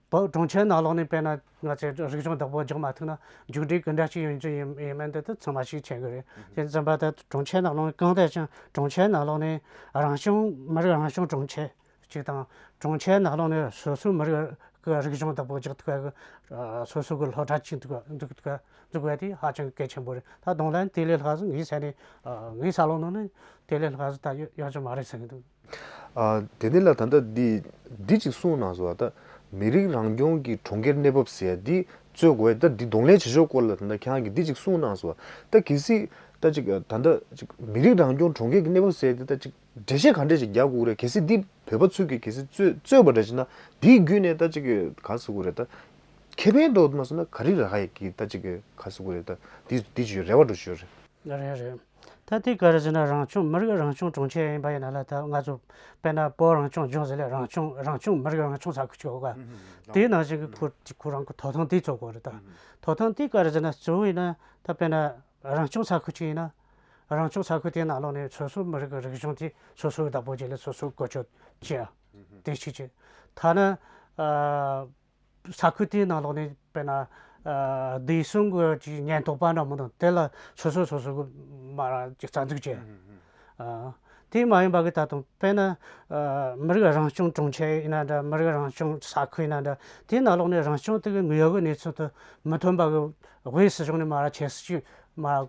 བོད་གྲོང་ཁྱེར་ནང་ལོགས་ནས་དཔེར་ན་ང་ཚོས་རིག་གཞུང་བདག་པོ་རྒྱག་མ་ཐུབ་ན་མཇུག་འབྲས་ག་འདྲ་ཞིག་ཡོང་རྒྱུ་ཡིན་ཡིན་མིན་འདི་ད་ཚང་མ་ཤེས་མཁན་གྱི་རེད། དེ་ཙམ་པ་ད་གྲོང་ཁྱེར་ནང་ལོགས་ནས་གང་ལྟར་ཀྱང་གྲོང་ཁྱེར་ནང་ལོགས་ནས་རང་སྐྱོང་མི་རིགས་རང་སྐྱོང་གྲོང་ཁྱེར་ཅིག་དང་། གྲོང་ཁྱེར་ནང་ལོགས་ནས་སོ་སོའི་མི་རིགས་ཀྱི་རིག་གཞུང་བདག་པོ་རྒྱག་ཐུབ་པའི་སོ་སོ་གི་སློབ་གྲྭ་ཅིག་འཛུགས་འཛུགས་འཛུགས་པ་དེ་ཧ་ཅང་གལ་ཆེན་པོ་རེད། ད་གདོང་ལེན་དེ་ལས་ལྷག་ཙམ་ངའི་ས་ནས་ངའི་བསམ་བློ་ནང་ནས་དེ་ལས་ལྷག་ཙམ་ད་ཡོད་ཡོད་ཀྱི་མ་རེད་ཟེར་གི་འདུག་ཨ་དེ་ནས་ལ་ད་ལྟ་འདི་འདི་ཅིག་གསུངས་གནང་སོང་བ། ད་མི་རིགས་རང་སྐྱོང་གི་གྲོང་ཁྱེར་གནས་བབ་ཟེར་ཡ་འདི་རྩོད་དགོས་ད་འདི་གདོང་ལེན་བྱེད་ཕྱོགས་སྐོར་ལ་ད་ལྟ་ཁྱེད་རང་གིས་འདི་ཅིག་གསུངས་གནང་སོང་བ། ད་གལ་སྲིད་ད་ཅིག་ད་ལྟ་ཅིག་མི་རིགས་རང་སྐྱོང་གྲོང་ཁྱེར་གྱི་གནས་བབ་ཟེར་ཡ་འདི་ད་ཅིག་འགྲེལ་བཤད་ག་འདྲས་ཅིག་རྒྱག་དགོས་རེད། གལ་སྲིད་འདི་བོད་པ་ཚོས་ཀྱིས་གལ་སྲིད་རྩོད་རྩོད་པ་འདྲ་བྱས་ན་འདིའི་བརྒྱུད་ནས་ད་ཅིག་ག་ཟེར་དགོས་རེད། ད་ཁེ་ཕན་འདྲ་བོ་མ་སོང་ན་ག་རེ་རག་ག་ཡོད་ཀྱི་ད་ཅིག་ག་ཟེར་དགོས་རེད། ད་འདི་འདི་ཅིག་རེ་བ་འདྲ་ཞིག་ཡོད་རེད། རེད་རེད། ད་དེ་ག་རེ་ཟེར་ན་རང་སྐྱོང་མི་རིགས་རང་སྐྱོང་གྲོང་ཁྱེར་ཡིན་པ་ཡིན་ན་ལ་ད་ང་ཚོ་དཔེར་ན་བོད་རང་སྐྱོང་ལྗོངས་ཟེར་ལས་རང་སྐྱོང་རང་སྐྱོང་མི་རིགས་རང་སྐྱོང་ས་ཁུལ་ཅིག་ཡོད་ག་དེའི་ནང་བཞིན་གྱི་ཁོ་ཁོ་རང་གི་ཐོབ་ཐང་དེ་རྩོད་དགོས་རེད། ད་ཐོབ་ཐང་དེ་ག་རེ་ཟེར་ན་གཙོ་བོ་ཡིན་ན་ད་དཔེར་ན་རང་སྐྱོང་ས་ཁུལ་ཅིག་ཡིན་ན་རང་སྐྱོང་ས་ཁུལ་དེའི་ནང་ལོགས་ནས་སོ་སོའི་མི་རིགས་ཀྱི་རིག་གཞུང་དེ་སོ་སོའི་བདག་པོ་བྱས་ལས་སོ་སོའི་བཀོལ་སྤྱོད་བྱེད་ཡ་དེ་གཅིག་བྱས། ཐ་ན་ས་ཁུལ་དེའི་ནང་ལོགས་ནས་དཔེར་ན་ཨ་བདེ་སྲུང་གི་ཅིག་ཉེན་རྟོག་པ་འདྲ་མི་འདུག་དེ་ལ་སོ་སོ་སོ་སོ་གི་མ་ར་ཅིག་རྩ་འཛུགས་བྱས། ཨ་དེ་མ་ཡིན་པ་གི་ད་དུང་དཔེར་ན་ཨ་མི་རིགས་རང་སྐྱོང་གྲོང་ཁྱེར་ཡིན་ན་འདྲ། མི་རིགས་རང་སྐྱོང་ས་ཁུལ་ཡིན་ན་འདྲ། དེའི་ནང་ལོགས་ནས་རང་སྐྱོང་དེ་གི་དངོས་ཡོད་ཀྱི་གནས་ཚུལ་དུ་མི་མཐུན་པ་གི་དབུས་སྲིད་གཞུང་ནས་མ་ར་ཁྱད་སྲིད་ཅིག་མ་ར་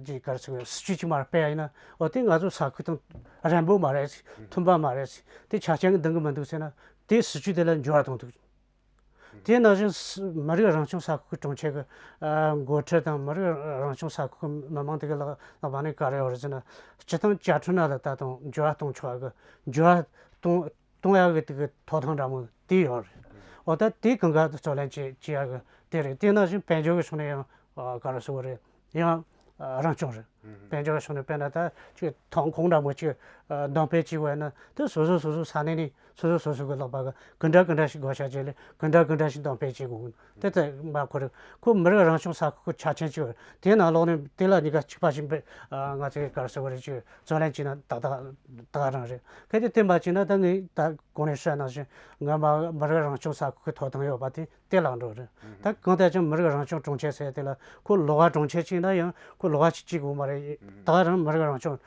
ཅིག་ག་རེ་ཟེར་སྲིད་ཇུས་ཅིག་མ་ར་སྤེལ་ཡ་ཡིན་ན་འོ་དེ་ང་ཚོ་ས་ཁུལ་དང་རན་པོ་མ་རེད། མཐུན་པ་མ་རེད། དེ་ཆ་རྐྱེན་གྱི་འདང་གི་མི་འདུག་ཟེར་ན་དེ་སྲིད་ཇུས་དེ་ལ་འགྱུར་བ་གཏོང་ཐུབ། དེ་ནང་བཞིན་མི་རིགས་རང་སྐྱོང་ས་ཁུལ་གྱི་གྲོང་ཁྱེར་གྱི་འགོ་ཁྲིད་དང་མི་རིགས་རང་སྐྱོང་ས་ཁུལ་གྱི་མི་མང་དེ་གི་ལག་ལག་པ་ནས་ག་རེ་ཡོད་རེད་ཟེར་ན། སྤྱི་བཏང་བཅའ་ཁྲིམས་ནང་ལ་ད་དུང་འགྱུར་བ་གཏོང་ཆོག་གི། འགྱུར་བ་གཏོང་གཏོང་ཡག་གི་དེ་གི་ཐོབ་ཐང་འདྲ་མོ་དེ་ཡོད་རེད། འོ་ད་དེ་གང་ག་རྩོད་ལེན་བྱེད་བྱེད་ཡག་གི་དེ་རེད། དེ་ནང་བཞིན་དཔལ་འབྱོར་གྱི་ཕྱོགས་ནས་ཡང་ག་རེ་ཟེར་དགོས་རེད། ཡང་རང་སྐྱོང་རེད། དཔལ་འབྱོར་ཕྱོགས་ནས་དཔེར་ན་ད་ཅིག་ཐོན་ཁུངས་འདྲ་མོ་ཅིག་འདོན་སྤེལ་བྱེད་དགོས་ན་དེ་སོ་སོ་སོ་སོ་ས་གནས་ནས་སོ་སོ་སོ་སོ་གི་ལག་པ་གི་ག་འདྲ་ག་འདྲ་ཞིག་བགོ་བཤའ་བྱས་ལས་ག་འདྲ་ག་འདྲ་ཞིག་འདོན་སྤེལ་བྱེད་དགོས། དེ་ལྟར་མ་ཁོ་རེད། ཁོ་མི་རིགས་རང་སྐྱོང་ས་ཁུལ་གྱི་ཆ་རྐྱེན་ཅིག་ཡོད་རེད། དེའི་ནང་ལོགས་ནས་དེ་ལ་གཉིས་ཀ་གཅིག་པ་ཞིག་འབད་ང་ཚོས་ག་རེ་ཟེར་དགོས་རེད། ཅིག་རྩོད་ལེན་བྱས་ན་ཏག་ཏག་ཏག་རང་རེད། གལ་ཏེ་དེ་མ་བྱས་ན་ད་ངས་ད་གོང་ནས་བཤད་ནང་བཞིན་ང་མ་མི་རིགས་རང་སྐྱོང་ས་ཁུལ་གྱི་ཐོབ་ཐང་ཡོད་པ་དེ་དེ་ལག་འགྲོ་རེད། ད་གང་ལྟར་ཀྱང་མི་རིགས་རང་སྐྱོང་གྲོང་ཁྱེར་ཟེར་དེ་ལ་ཁོ་ལོགས་ཀ་གྲོང་ཁྱེར་གཅིག་ན་ཡང་ཁོ་ལོགས་ཀ་གཅིག་གཅིག་དགོས་མ་རེད། ད་རང་མི་རིགས་རང་སྐྱོང་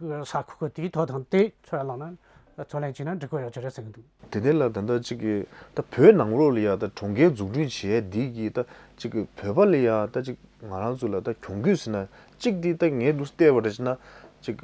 ས་ཁུལ་གྱི་དེའི་ཐོབ་ཐང་དེ་ཚུར་བླངས་ན་རྩོད་ལེན་བྱས་ན་འགྲིག་གི་ཡོད་ཀྱི་རེད་ཟེར་གྱི་འདུག། དེ་ནས་ལ་ད་ལྟ་གཅིག་གི་ད་བོད་ནང་ལོགས་ལ་ཡ་ད་གྲོང་ཁྱེར་འཛུགས་སྐྲུན་བྱས་འདི་གི་ད་གཅིག་གི་བོད་པ་ལ་ཡ་ད་གཅིག་ང་རང་ཚོ་ལ་ད་གྱོང་གུད་ཟེར་ན་གཅིག་འདི་ད་ངས་འདུག་བལྟས་པ་རེད་ན་གཅིག་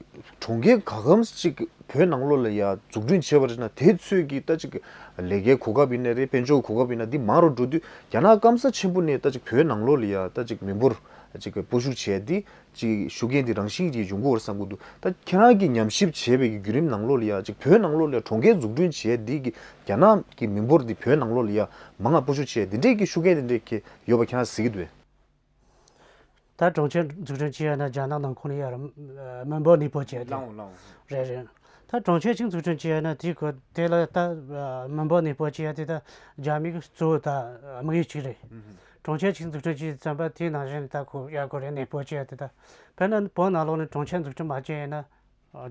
གྲོང་ཁྱེར་ག་གམ་གཅིག་བོད་ནང་ལོགས་ལ་ཡ་འཛུགས་སྐྲུན་བྱས་པ་རེད་ན་དེ་ཚོས་ཀྱི་ད་གཅིག་ལས་ཀའི་གོ་སྐབས་ཡིན་ནའི་རེད། དཔལ་འབྱོར་གོ་སྐབས་ཡིན་ན་འདི་མང་རུ་འགྲོ་དུས་རྒྱ་ནག་སྐམ་ས་ཆེན་པོ་ནས་ད་གཅིག་བོད་ནང་ལོགས་ལ་ཡ་ད་གཅིག་མི་འབོར་གཅིག་སྤོ་བཤུག་བྱས་འདི་གཅིག་ཤུགས་རྐྱེན་འདི་རང་བཞིན་གྱིས་ཡོང་གི་ཡོད་རེད་བསམ་གྱི་འདུག། ད་ཁྱེད་རང་གིས་ཉམས་ཞིབ་བྱས་པའི་གི་བརྒྱུད་རིམ་ནང་ལོགས་ལ་ཡ་གཅིག་བོད་ནང་ལོགས་ལ་ཡ་གྲོང་ཁྱེར་འཛུགས་སྐྲུན་བྱས་འདི་གི་རྒྱ་ནག་གི་མི་འབོར་འདི་བོད་ནང་ལོགས་ལ་ཡ་མང་ང་སྤོ་བཤུག་བྱས་འདི་འདྲའི་གི་ཤུགས་རྐྱེན་འདི་འདྲའི་གི་ཡོད་པ་ཁྱེད་རང་གཟིགས་ཀྱི་འདུག་གས། ད་གྲོང་ཁྱེར་འཛུགས་སྐྲུན་བྱེད་ཡ་ན་རྒྱ་ནག་ནང་ཁོངས་ནས་ཡར་མི་འབོར་གནས་སྤོ་བྱས་ཏེ། ལའོ་ལའོ། རེད་རེད། ད་གྲོང་ཁྱེར་ཅིག་འཛུགས་སྐྲུན་བྱེད་ཡ་ན་དེའི་ཁོ་དེ་ལ་ད་མི་འབོར་གནས་སྤོ་བྱེད་ཡ་དེ་ད་རྒྱ་མིའི་གཙོ་བོ་ད་དམིགས་ཡུལ་གཅིག་རེད། གྲོང་ཁྱེར་ཅིག་འཛུགས་སྐྲུན་བྱེད་ཙམ་པ་དེའི་ནང་བཞིན་ད་ཁོ་ཡར་ཁོ་རེ་གནས་སྤོ་བྱེད་ཡ་དེ་ད་དཔེར་ན་བོད་ནང་ལོགས་ནས་གྲོང་ཁྱེར་འཛུགས་སྐྲུན་མ་བྱས་ཡིན་ན།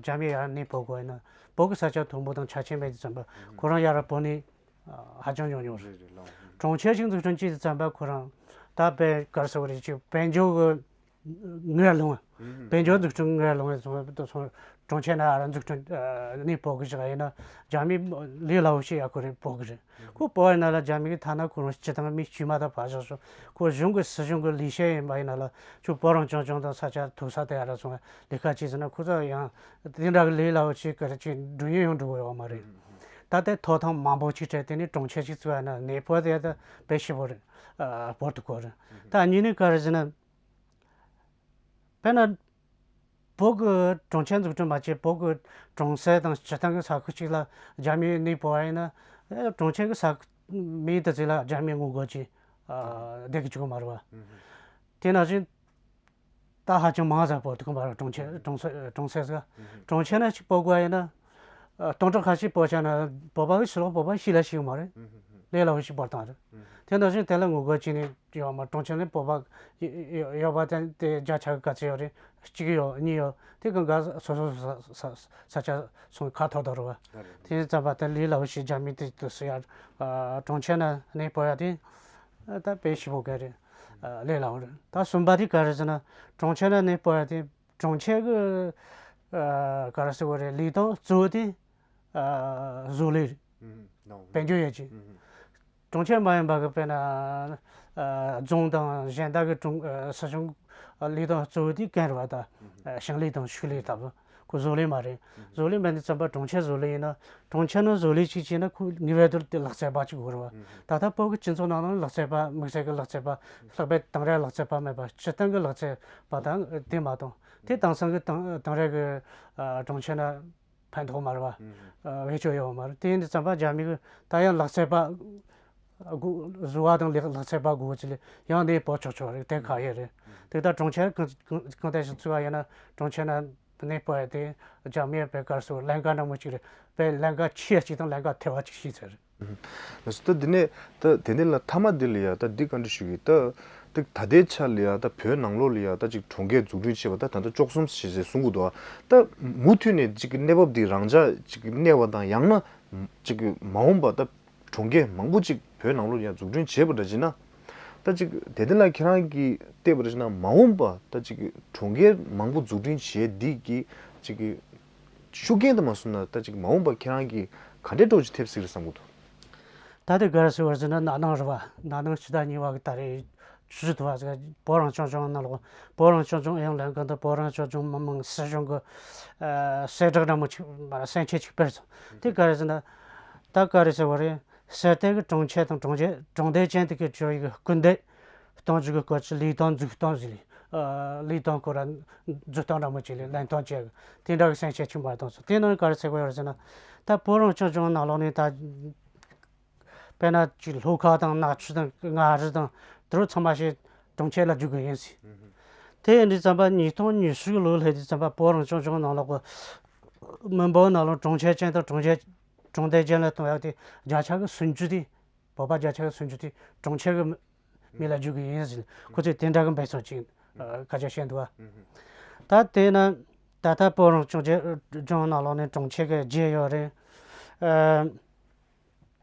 རྒྱ་མི་ཡར་གནས་སྤོ་དགོས་ན་བོད་ཀྱི་ས་ཆ་མཐོན་པོ་དང་ཆ་ཆེན་མེད་དུས་ཙམ་པ་ཁོ་རང་ཡར་བོད་ནས་ཧ་ཅང་ཉུང་ཉུང་རེད། རེད་རེད་ལགས། གྲོང་ཁྱེར་ཞིག་འཛུགས་སྐྲུན་བྱེད་དུས་ཙམ་པ་ཁོ་རང་ད་དཔེ་ག་རེ་ཟེར་དགོས་རེད། ཅིག་དཔལ་འབྱོར་གྱི་ངོས་ལོན། དཔལ་འབྱོར་འཛུགས་སྐྲུན་ངོས་ལོན་སོང་སོང་གྲོང་ཁྱེར་ནང་ཡར་འཛུགས་སྐྲུན་གནས་སྤོ་གི་བཞག་ཡིན་ན་རྒྱ་མི་ལས་སླ་པོ་ཞིག་ཡར་ཁོ་རེ་སྤོ་གི་རེད། ཁོ་སྤོ་བ་ཡིན་ན་ལ་རྒྱ་མི་གི་ཐ་ན་ཁོ་རང་སྤྱི་བཏང་མི་དཀྱུས་མ་དང་བར་བཞག་སོང་། ཁོ་གཞུང་གི་སྲིད་གཞུང་གི་ལས་བྱེད་ཡིན་པ་ཡིན་ན་ལ་ཁྱོད་བོད་རང་སྐྱོང་ལྗོངས་དང་ས་ཆ་མཐོ་ས་དེ་ཡར་སོང་ལས་ཀ་བྱས་ཟིན་ན་ཁོ་ཚོ་ཡང་དེ་འདྲ་གི་ལས་སླ་པོ་ཞིག་གི་རེད། ཅིག་འགྲོ་ཉེན་ཡང་འགྲོ་གི་ཡོད་མ་རེད། ད་ལྟའི་ཐོབ་ཐང་མང་པོ་ཅིག་སྤྲད་དེ་ནས་གྲོང་ཁྱེར་ཞིག་བཙུགས་ཡ་ན་གནས་སྤོ་དེ་ད་དཔེ་ཞིབ་པོ་རེད། སྤོ་ཐུབ་གི་རེད། ད་གཉིས་ནས་ག་རེ་ཟེར་ན། དཔེར་ན། བོད་ཀྱི་གྲོང་ཁྱེར་འཛུགས་སྐྲུན་མ་བྱས་བོད་ཀྱི་གྲོང་གསེབ་དང་སྤྱིར་བཏང་གི་ས་ཁུལ་གཅིག་ལ་རྒྱ་མིས་གནས་སྤོ་བ་ཡིན་ན། ཨེ་གྲོང་ཁྱེར་གྱི་ས་ཁུལ་མིའི་དུ་ཚིགས་ལ་རྒྱ་མིའི་ངོ་རྒོལ་གྱིས་ཨ་བསྡད་ཀྱི་བཅུག་གི་མ་རེད་བ། དེ་ནང་བཞིན་ད་ཧ་ཅང་མང་ཙམ་སྤོ་ཐུབ་ཀྱི་མ་རེད། གྲོང་ཁྱེར་གྲོང་གསེབ་གྲོང་གསེབ་ཟིག་གྲོང་ཁྱེར་ན་ཅིག་སྤོ་དགོས་ཡིན་ན། ཨ་སྟོང་ཕྲག་ཁ་ཤས་སྤོ་བྱས་ན་བོད་པ་གི་ཕྱི་ལོགས་བོད་པ་ཤི་ལ་ཤི་གི་མ་རེད། ལས་སླ་པོ་ཞིག་སྤོ་སྟངས་རེད། དེ་ནང་བཞིན་དེ་ལ་ངོ་རྒོལ་བྱས་ནས་ཡོད་མ་གྲོང་ཁྱེར་ནས་བོད་པ་ཡོད་པ་དེ་དེ་བརྒྱ་ཆ་གི་ག་ཚོད་ཡོད་རེད། གཅིག་ཡོད་གཉིས་ཡོད་དེ་གང་ག་སོ་སོ་སོ་ས་ས་ཆ་སོང་ཁ་ཐོར་ཐོར་བ། དེ་ཙམ་པ་དེ་ལས་སླ་པོ་ཞིག་རྒྱ་མི་དེ་དུ་སུ་ཡ་གྲོང་ཁྱེར་ན་གནས་སྤོ་ཡ་དེ་ད་དཔེ་ཞིབ་པོ་ག་རེད། ལས་སླ་པོ་རེད། ད་གསུམ་པ་དེ་ག་རེད་ཟེར་ན་གྲོང་ཁྱེར་ན་གནས་སྤོ་ཡ་དེ་གྲོང་ཁྱེར་གི་ག་རེ་ཟེར་དགོས་རེད། ལས་དོན་གཙོ་བོ་དེ་བཟོ་ལས་རེད། དཔལ་འབྱོར་ཡོད་ཀྱི། གྲོང་ཁྱེར་མ་ཡིན་པ་གི་དཔེར་ན། རྫོང་དང་གཞན་དག་གི་གྲོང་སྲིད་གཞུང་ལས་དོན་གཙོ་བོ་དེ་གང་རེད་བ། ད་ཞིང་ལས་དང་ཆུ་ལས་ལྟ་བུ་ཁོ་བཟོ་ལས་མ་རེད། བཟོ་ལས་མེད་དུས་ཙམ་པ་གྲོང་ཁྱེར་བཟོ་ལས་ཡིན་ན་གྲོང་ཁྱེར་ནང་བཟོ་ལས་ཅིག་བྱས་ན་ཁོ་ངེས་པར་དུ་དེ་ལག་རྩལ་པ་ཅིག་དགོས་རེད་བ། ད་ལྟ་བོད་ཀྱི་སྤྱི་ཚོགས་ནང་ལ་ལག་རྩལ་པ་དམིགས་བསལ་གྱི་ལག་རྩལ་པ་ལྷག་པའི་དེང་རབས་ལག་རྩལ་པ་མེད་པ་སྤྱིར་བཏང་གི་ལག་རྩལ་པ་དང་དེ་མ་གཏོགས་དེ་དེང་སང་གི་དེང་དེང་རབས་ཀྱི་གྲོང་ཁྱེར་ན། ཕན་ཐོགས་མ་རེད་བ། ཨ་བེད་སྤྱོད་ཡོད་མ་རེད། དེ་ཡིན་དུས་ཙམ་པ་རྒྱ་མི་གི་ད་ཡང་ལག་རྩལ་པ་དགོས་བཟོ་བ་དང་ལག་ལག་རྩལ་པ་དགོས་ཅི་ལས་ཡང་ནས་སྤོ་ཆོག་ཆོག་རེད། དེ་ཁ་ཡེ་རེད། དེ་ད་གྲོང་ཁྱེར་གང་གང་གང་ལྟར་ཞིག་བཙུགས་པ་ཡིན་ན་གྲོང་ཁྱེར་ན་གནས་སྤོ་ཡ་དེ་རྒྱ་མིའི་བེ་ཀར་སོགས་ལན་འགའ་འདྲ་མོ་ཅིག་རེད། དཔེ་ལན་འགའ་ཆེ་ཡ་གཅིག་དང་ལན་འགའ་ཐེ་བ་གཅིག་ཤེས་ཚར་རེད། ལགས་སོ། ད་འདི་ནས་ད་དེ་ནས་ལ་མཐའ་མ་འདི་ལ་ཡ་ད་འདི་བཀའ་འདྲི་ཞུ་གི་ད། ད་ད་ལྟའི་ཆ་ལ་ཡ་ད་བོད་ནང་ལོགས་ལ་ཡ་ད་ཅིག་གྲོང་ཁྱེར་འཛུགས་སྐྲུན་བྱས་པ་ད་ད་ལྟ་བཅུ་གསུམ་ཞེས་ཟེར་གསུང་གི་འདུག་ད་མུ་མཐུད་ནས་ཅིག་གནས་བབ་འདི་རང་འཇགས་ཅིག་གནས་པ་དང་ཡང་ན་ཅིག་མ་འོངས་པ་ད་གྲོང་ཁྱེར་མང་པོ་ཅིག་བོད་ནང་ལོགས་ཡ་འཛུགས་སྐྲུན་བྱས་པ་འདྲ་བྱས་ན། ད་ཅིག་དེ་དེ་ལ་ཁྱེད་རང་གིས་བལྟས་པ་འདྲ་བྱས་ན་མ་འོངས་པ་ད་ཅིག་གྲོང་ཁྱེར་མང་པོ་འཛུགས་སྐྲུན་བྱས་འདི་གི་ཅིག་ཤུགས་རྐྱེན་དུ་མ་སོང་ན་ད་ཅིག་མ་འོངས་པ་ཁྱེད་རང་གིས་ག་འདྲའི་སྤྲོ་ཅིག་ཐེབས་སྲིད་རེད་བསམ་གི་འདུག་ད་ལྟའི་ག་རེ་ཟེར་བ་ཟེར་ན་ན་ནིང་རེད་བ། ན་ནིང་ཕྱི་ཟླ་གཉིས་པ་གི་ད་རེས་ཆུ་ཚོད་དུ་བ་ཟེར་བོད་རང་སྐྱོང་ལྗོངས་ནང་ལོགས་བོད་རང་སྐྱོང་ལྗོངས་ཨུ་ཡོན་ལྷན་ཁང་དང་བོད་རང་སྐྱོང་ལྗོངས་མི་དམངས་སྲིད་གཞུང་གི་གསལ་བསྒྲགས་འདྲ་མོ་ཅིག་མ་གསན་ཆེད་ཅིག་སྤེལ་སོང་། དེ་ག་རེ་ཟེར་ན་ད་ག་རེ་ཟེར་བ་རེད། གསར་གཏོད་ཀྱི་གྲོང་ཁྱེར་དང་གྲོང་ཁྱེར་གྲོང་རྡལ་ཅན་དེ་གའི་བཅོས་ཡིག་སྐུལ་འདེད་གཏོང་རྒྱུ་གི་སྐོར་གྱི་ལས་དོན་འཛུགས་སྟངས་ཟིག་ལས། ལས་དོན་སྐོར་ར་འཛུགས་སྟངས་འདྲ་མོ་ཅིག་ལས་ལན་ཐོན་བྱས་དེ་འདྲ་གི་སེམས་ཤུགས་ཆེན་པོ་གཏོང་སོང་། དེ་ནང་ག་རེ་ཟེར་གི་ཡོད་རེད་ཟེར་ན། ད་བོད་རང་སྐྱོང་ལྗོངས་ནང་ལོགས་ནས་ད་དཔེར་ན་ཅིག་ལྷོ་ཁ་དང་ནག་ཆུ་དང་མངའ་རིས་དང་དེ་རུ་ཚང་མ་ཞིག་གྲོང་ཁྱེར་ལ་བསྒྱུར་གི་ཡིན་ཟེར། དེ་ཡིན་དུས་ཙམ་པ་ཉིས་སྟོང་ཉི་ཤུ་ལོ་སླེབས་དུས་ཙམ་པ་བོད་རང་སྐྱོང་ལྗོངས་ནང་ལོགས་ཀྱི་མི་འབོར་ནང་ལོགས་གྲོང་ཁྱེར་ཅན་དང་གྲོང་ཁྱེར་གྲོང་རྡལ་ཅན་ལ་གཏོང་ཡག་དེ་བརྒྱ་ཆ་གི་སུམ་ཅུ་དེ། བོད་པ་བརྒྱ་ཆ་གི་སུམ་ཅུ་དེ་གྲོང་ཁྱེར་གི་མི་ལ་བསྒྱུར་གི་ཡིན་ཟེར། ཁོ་ཚོས་དེ་འདྲ་གི་འབད་བརྩོན་ཅིག་ཨ་སྐད་ཆ་བཤད་འདུག་བ། ད་དེ་ན་ད་ལྟ་བོད་རང་སྐྱོང་ལྗོངས་ནང་ལོགས་ནས་གྲོང་ཁྱེར་གི་བརྒྱད་ཡོད་རེད། ཨ་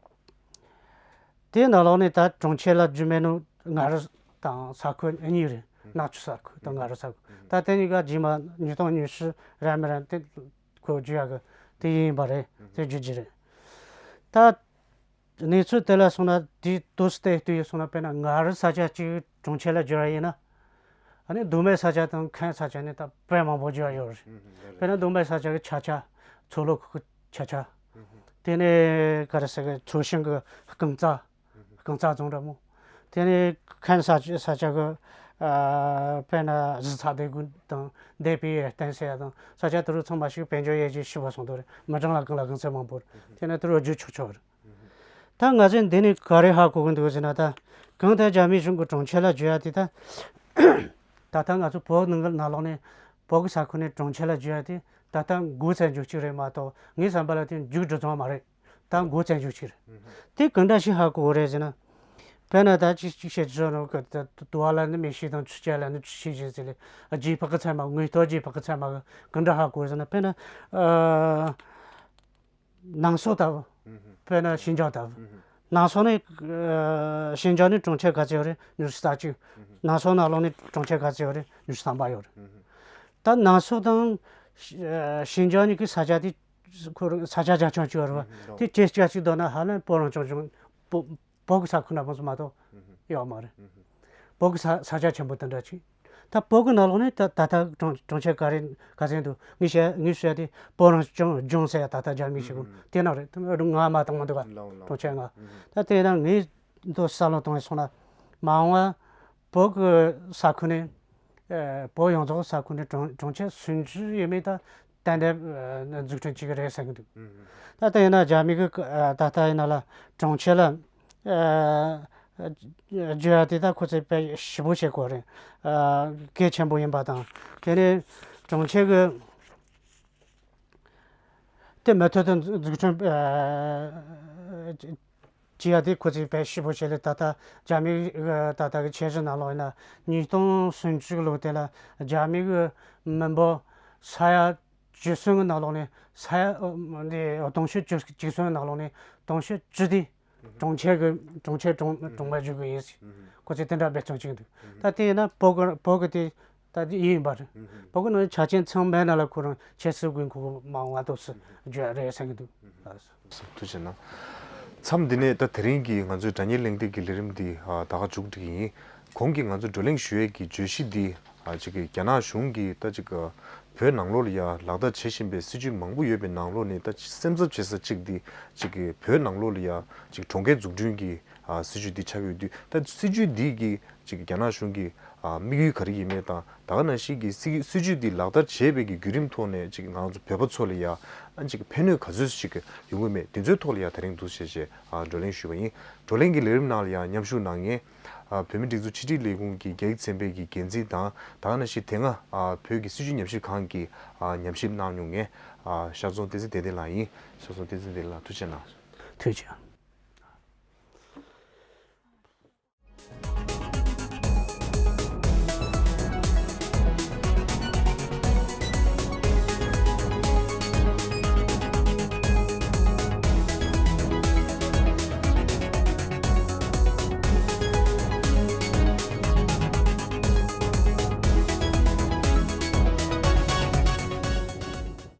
དེ་ནང་ལོགས་ནས་ད་གྲོང་ཁྱེར་ལ་བསྒྱུར་མེད་ནོ་མངའ་རིས་དང་ས་ཁུལ་གཉིས་རེད། ནག་ཆུ་ས་ཁུལ་དང་མངའ་རིས་ས་ཁུལ། ད་དེ་གཉིས་ཀ་རྗེས་མ་ཉིས་སྟོང་ཉི་ཤུ་རན་མི་རན་དེ་ཁོ་བསྒྱུར་ཡག་གི་དེ་ཡིན་པ་རེད། དེ་བསྒྱུར་གྱི་རེད། ད་གནས་ཚུལ་དེ་ལ་སོང་ན་དེའི་དུས་སུ་བལྟས་དུས་སོང་ན་དཔེར་ན་མངའ་རིས་ས་ཆ་གཅིག་གྲོང་ཁྱེར་ལ་བསྒྱུར་བ་ཡིན་ན། ཨ་ནི་མདོ་སྨད་ས་ཆ་དང་ཁམས་ས་ཆ་ནི་ད་དཔེ་མང་པོ་བསྒྱུར་བ་ཡོད་རེད། དཔེར་ན་མདོ་སྨད་ས་ཆ་གི་ཆ་ཆ། མཚོ་ལྷོ་ཁུལ་གྱི་ཆ་ཆ། དེ་ནས་ག་རེ་ཟེར་གི་མཚོ་ཤིང་གི་རྐང་རྩ། རྐང་རྩ་རྫོང་འདྲ་མོ། དེ་ནས་ཁམས་ས་ཆ་ས་ཆ་གི་ཨ་དཔེར་ན་གཞིས་ཆགས་སྡེ་དགུ་དང་སྡེ་པའི་གཏན་ས་ཡ་དང་ས་ཆ་དེ་རུ་ཚང་མ་ཞིག་དཔལ་འབྱོར་ཡར་རྒྱས་ཞེ་པོ་སོང་འདུག་རེད། མི་གྲངས་ལ་གང་ལ་གང་འཚམ་མང་པོ་རེད། དེ་ནས་དེ་རུ་བསྒྱུར་ཆོག་ཆོག་རེད། ད་ང་ཚོས་འདི་ནས་ག་རེ་ཧ་གོ་གི་འདུག་ཟེར་ན། ད་གང་ལྟར་རྒྱ་མིའི་གཞུང་གི་གྲོང་ཁྱེར་ལ་བསྒྱུར་ཡ་དེ་ད་ད་ལྟ་ང་ཚོ་བོད་ནང་གི་ནང་ལོགས་ནས་བོད་ཀྱི་ས་ཁུལ་ནས་གྲོང་ཁྱེར་ལ་བསྒྱུར་ཡ་དེ་ད་ལྟ་འགོ་བཙུགས་རྒྱུ་གཅིག་རེད་མ་གཏོགས་ངའི་བསམ་པ་ལ་དེ་མཇུག་སྒྲིལ་ཚང་མ་རེད། ད་འགོ་བཙུགས་རྒྱུ་གཅིག་རེད། དེ་གང་འདྲ་ཞིག་ཧ་གོ་གི་རེད་ཟེར་ན། དཔེར་ན་ད་ཅིག་ཅིག་བཤད་ཆོག་ནོ་གི་ད་དུ་བ་ལ་ནི་མེ་ཤིང་དང་ཆུ་རྐྱལ་ལ་ནི་ཆུ་ཤེལ་ཞེས་ཟེར་ལེ། རྗེས་ཕག་གི་ཚད་མ་དངོས་ཐོག་རྗེས་ཕག་གི་ཚད་མ་གི་གང་འདྲ་ཧ་གོ་རེད་ཟེར་ན། དཔེར་ན་ཨ། ནང་སོག་ལྟ་བུ། དཔེར་ན་ཤིན་ཅང་ལྟ་བུ། ནང་སོག་ནི་ཨ་ཤིན་ཅང་ནི་གྲོང་ཁྱེར་ག་ཚོད་ཡོད་རེད། ཉི་ཤུ་རྩ་གཅིག། ནང་སོག་ནང་ལོགས་ནི་གྲོང་ཁྱེར་ག་ཚོད་ཡོད་རེད། ཉི་ཤུ་ཐམ་པ་ཡོད་རེད། ད་ནང་སོག་དང་ཨ་ཤིན་ཅང་གཉིས་ཀྱི་ས་ཆ་དེ་ཁོ་རང་ས་ཆ་རྒྱ་ཆུང་ཅིག་ཡོད་རེད་བ། དེ་སྐད་ཆ་གཅིག་འདོགས་ན་ཧ་ལམ་བོད་རང་སྐྱོང་ལྗོངས་བོད་བོད་ཀྱི་ས་ཁུལ་འདྲ་མོ་ཟིག་མ་གཏོགས་ཡོད་མ་རེད། བོད་ཀྱི་ས་ས་ཆ་ཆེན་པོ་དེ་འདྲ་ཅིག། ད་བོད་ཀྱི་ནང་ལོགས་ནས་ད་ད་ལྟ་གྲོང་གྲོང་ཁྱེར་ག་རེ་ག་ཚོད་འདུག། ངས་བཤད་ངས་བཤད་དེ་བོད་རང་སྐྱོང་ལྗོངས་ཟེར་ཡ་ད་ལྟ་རྒྱ་མིས་བཤད་གོ་དེ་ནང་རེད། དེ་ང་མ་བཏང་མ་འདུག་ག། ལོང་ལོང་གྲོང་ཁྱེར་ལྔ། ད་དེ་ན་ངས་འདི་བསམ་བློ་གཏོང་ཡ་སོང་ན། མ་འོངས་པ་བོད་ཀྱི་ས་ཁུལ་ནས་ཨ་བོད་ཡོངས་རྫོགས་ས་ཁུལ་ནས་གྲོང་གྲོང་ཁྱེར་སུམ་ཅུ་ཡས་མས་ད་ཏན་ཏན་ཨ་འཛུགས་སྐྲུན་བྱེད་ཀྱི་རེད་བསམ་གྱི་འདུག། ད་ལྟ་ཡིན་ན་རྒྱ་མི་གི་ཨ་ད་ལྟ་ཡིན་ན་ལ་གྲོང་ཁྱེར་ལ་ཨ་བསྒྱུར་ཡ་དེ་ད་ཁོ་ཚོས་དཔེ་ཞིབ་པོ་བྱེད་དགོས་རེད། ཨ་གལ་ཆེན་པོ་ཡིན་པ་དང་། དེ་ནས་གྲོང་ཁྱེར་གི་དེ་མུ་མཐུད་དུ་འཛུགས་སྐྲུན་ཨ་བྱེད་ཡ་དེ་ཁོ་ཚོས་དཔེ་ཞིབ་པོ་བྱས་ལེ། ད་ལྟ་རྒྱ་མི་གི་ད་ལྟ་གི་འཆར་གཞི་ནང་ལོགས་ཡིན་ན་ཉིས་སྟོང་སུམ་ཅུ་ལོ་དེ་ལ་རྒྱ་མི་གི་མི་འབོར་ས་ཡ་བཅུ་གསུམ་གི་ནང་ལོགས་ནས་ས་ཡ་ཨ་འདི་སྟོང་ཕྲག་བཅུ་གཅིག་གསུམ་གི་ནང་ལོགས་ནས་སྟོང་ཕྲག་བཅུ་དེ་གྲོང་ཁྱེར་གི་གྲོང་ཁྱེར་གྲོང་གྲོང་པ་བསྒྱུར་གི་ཡིན་ཟེར། ཁོ་ཚོས་དེ་འདྲ་འབད་བརྩོན་བྱེད་ཀྱི་འདུག། ད་དེ་ཡིན་ན་བོད་གི་བོད་གི་དེ་ད་དེ་ཡིན་པ་རེད། བོད་གི་ནང་ཆ་རྐྱེན་ཚང་མའི་ནང་ལ་ཁོ་རང་ཁྱད་གསོད་དགོས་མཁོ་མ་འོངས་པ་ཏོག་ཙམ་བརྗོད་རེད་བསམ་གྱི་འདུག། ཐུགས་རྗེ་གནང་། མཚམས་འདི་ནས་ད་དེ་རིང་གི་ང་ཚོའི་དྲ་བརྙན་གླེང་སྟེགས་ཀྱི་ལས་རིམ་འདི་ཨ་ད་ག་མཇུག་སྒྲིལ་གྱི་ཡིན། གོང་གི་ང་ཚོ་བགྲོ་གླེང་ཞུ་ཡས་ཀྱི་བརྗོད་གཞི་འདི་ཨ་ཅིག་གི་རྒྱ་ནག་གཞུང་གིས་ད་ཅིག་གི་བོད་ནང་ལོགས་ལ་ཡ་ལག་བསྟར་བྱེད་བཞིན་པའི་སྲིད་ཇུས་མང་པོ་ཡོད་པའི་ནང་ལོགས་ནས་ད་སེམས་འཚབ་བྱེད་ས་གཅིག་འདི་ཅིག་གི་བོད་ནང་ལོགས་ལ་ཡ་ཅིག་གྲོང་ཁྱེར་འཛུགས་སྐྲུན་གྱི་ཨ་སྲིད་ཇུས་འདི་ཆགས་ཡོད་དུས། ད་སྲིད་ཇུས་འདི་གི་ཅིག་རྒྱ་ནག་གཞུང་གི་ཨ་དམིགས་ཡུལ་ག་རེ་ཡིན་མིན་དང་། ད་ག་ནང་བཞིན་གྱི་སྲིད་སྲིད་ཇུས་འདི་ལག་བསྟར་བྱས་པའི་གི་བརྒྱུད་རིམ་ཐོག་ནས་ཅིག་ང་ཚོ་བོད་པ་ཚོ་ལ་ཡ་ཨ་ཅིག་ཕན་གནོད་ག་ཚོད་ཅིག་ཡོང་གི་མེད། དེ་ཚོའི་ཐོག་ལ་ཡ་དེ་རིང་འདུག་བྱས་བྱས་ཨ་བགྲོ་གླེང་ཞུས་པ་ཡིན། བགྲོ་གླེང་གི་ལས་རིམ་ནང་ལ་ཡ་མཉམ་ཞུགས་གནང་མཁན་ཨ་བོད་མིའི་སྒྲིག་འཛུགས་ཕྱི་དྲིལ་ལས་ཁུངས་ཀྱི་རྒྱ་ཡིག་ཚན་པའི་གི་འགན་འཛིན་དང་། ད་ག་ནང་བཞིན་དེ་སྔ་ཨ་བོད་ཀྱི་སྲིད་བྱུས་ཉམས་ཞིབ་ཁང་གི་ཨ་ཉམས་ཞིབ་གནང་མྱོང་མཁན་ཨ་ཤར་རྫོང་བསྟན་འཛིན་བདེ་ལྡན་ལགས་ཡིན། ཤར་རྫོང་བསྟན་འཛིན་བདེ་ལྡན་ལགས་ཐུགས་རྗེ་གནང་། ཐུགས་རྗེ་ཆེ།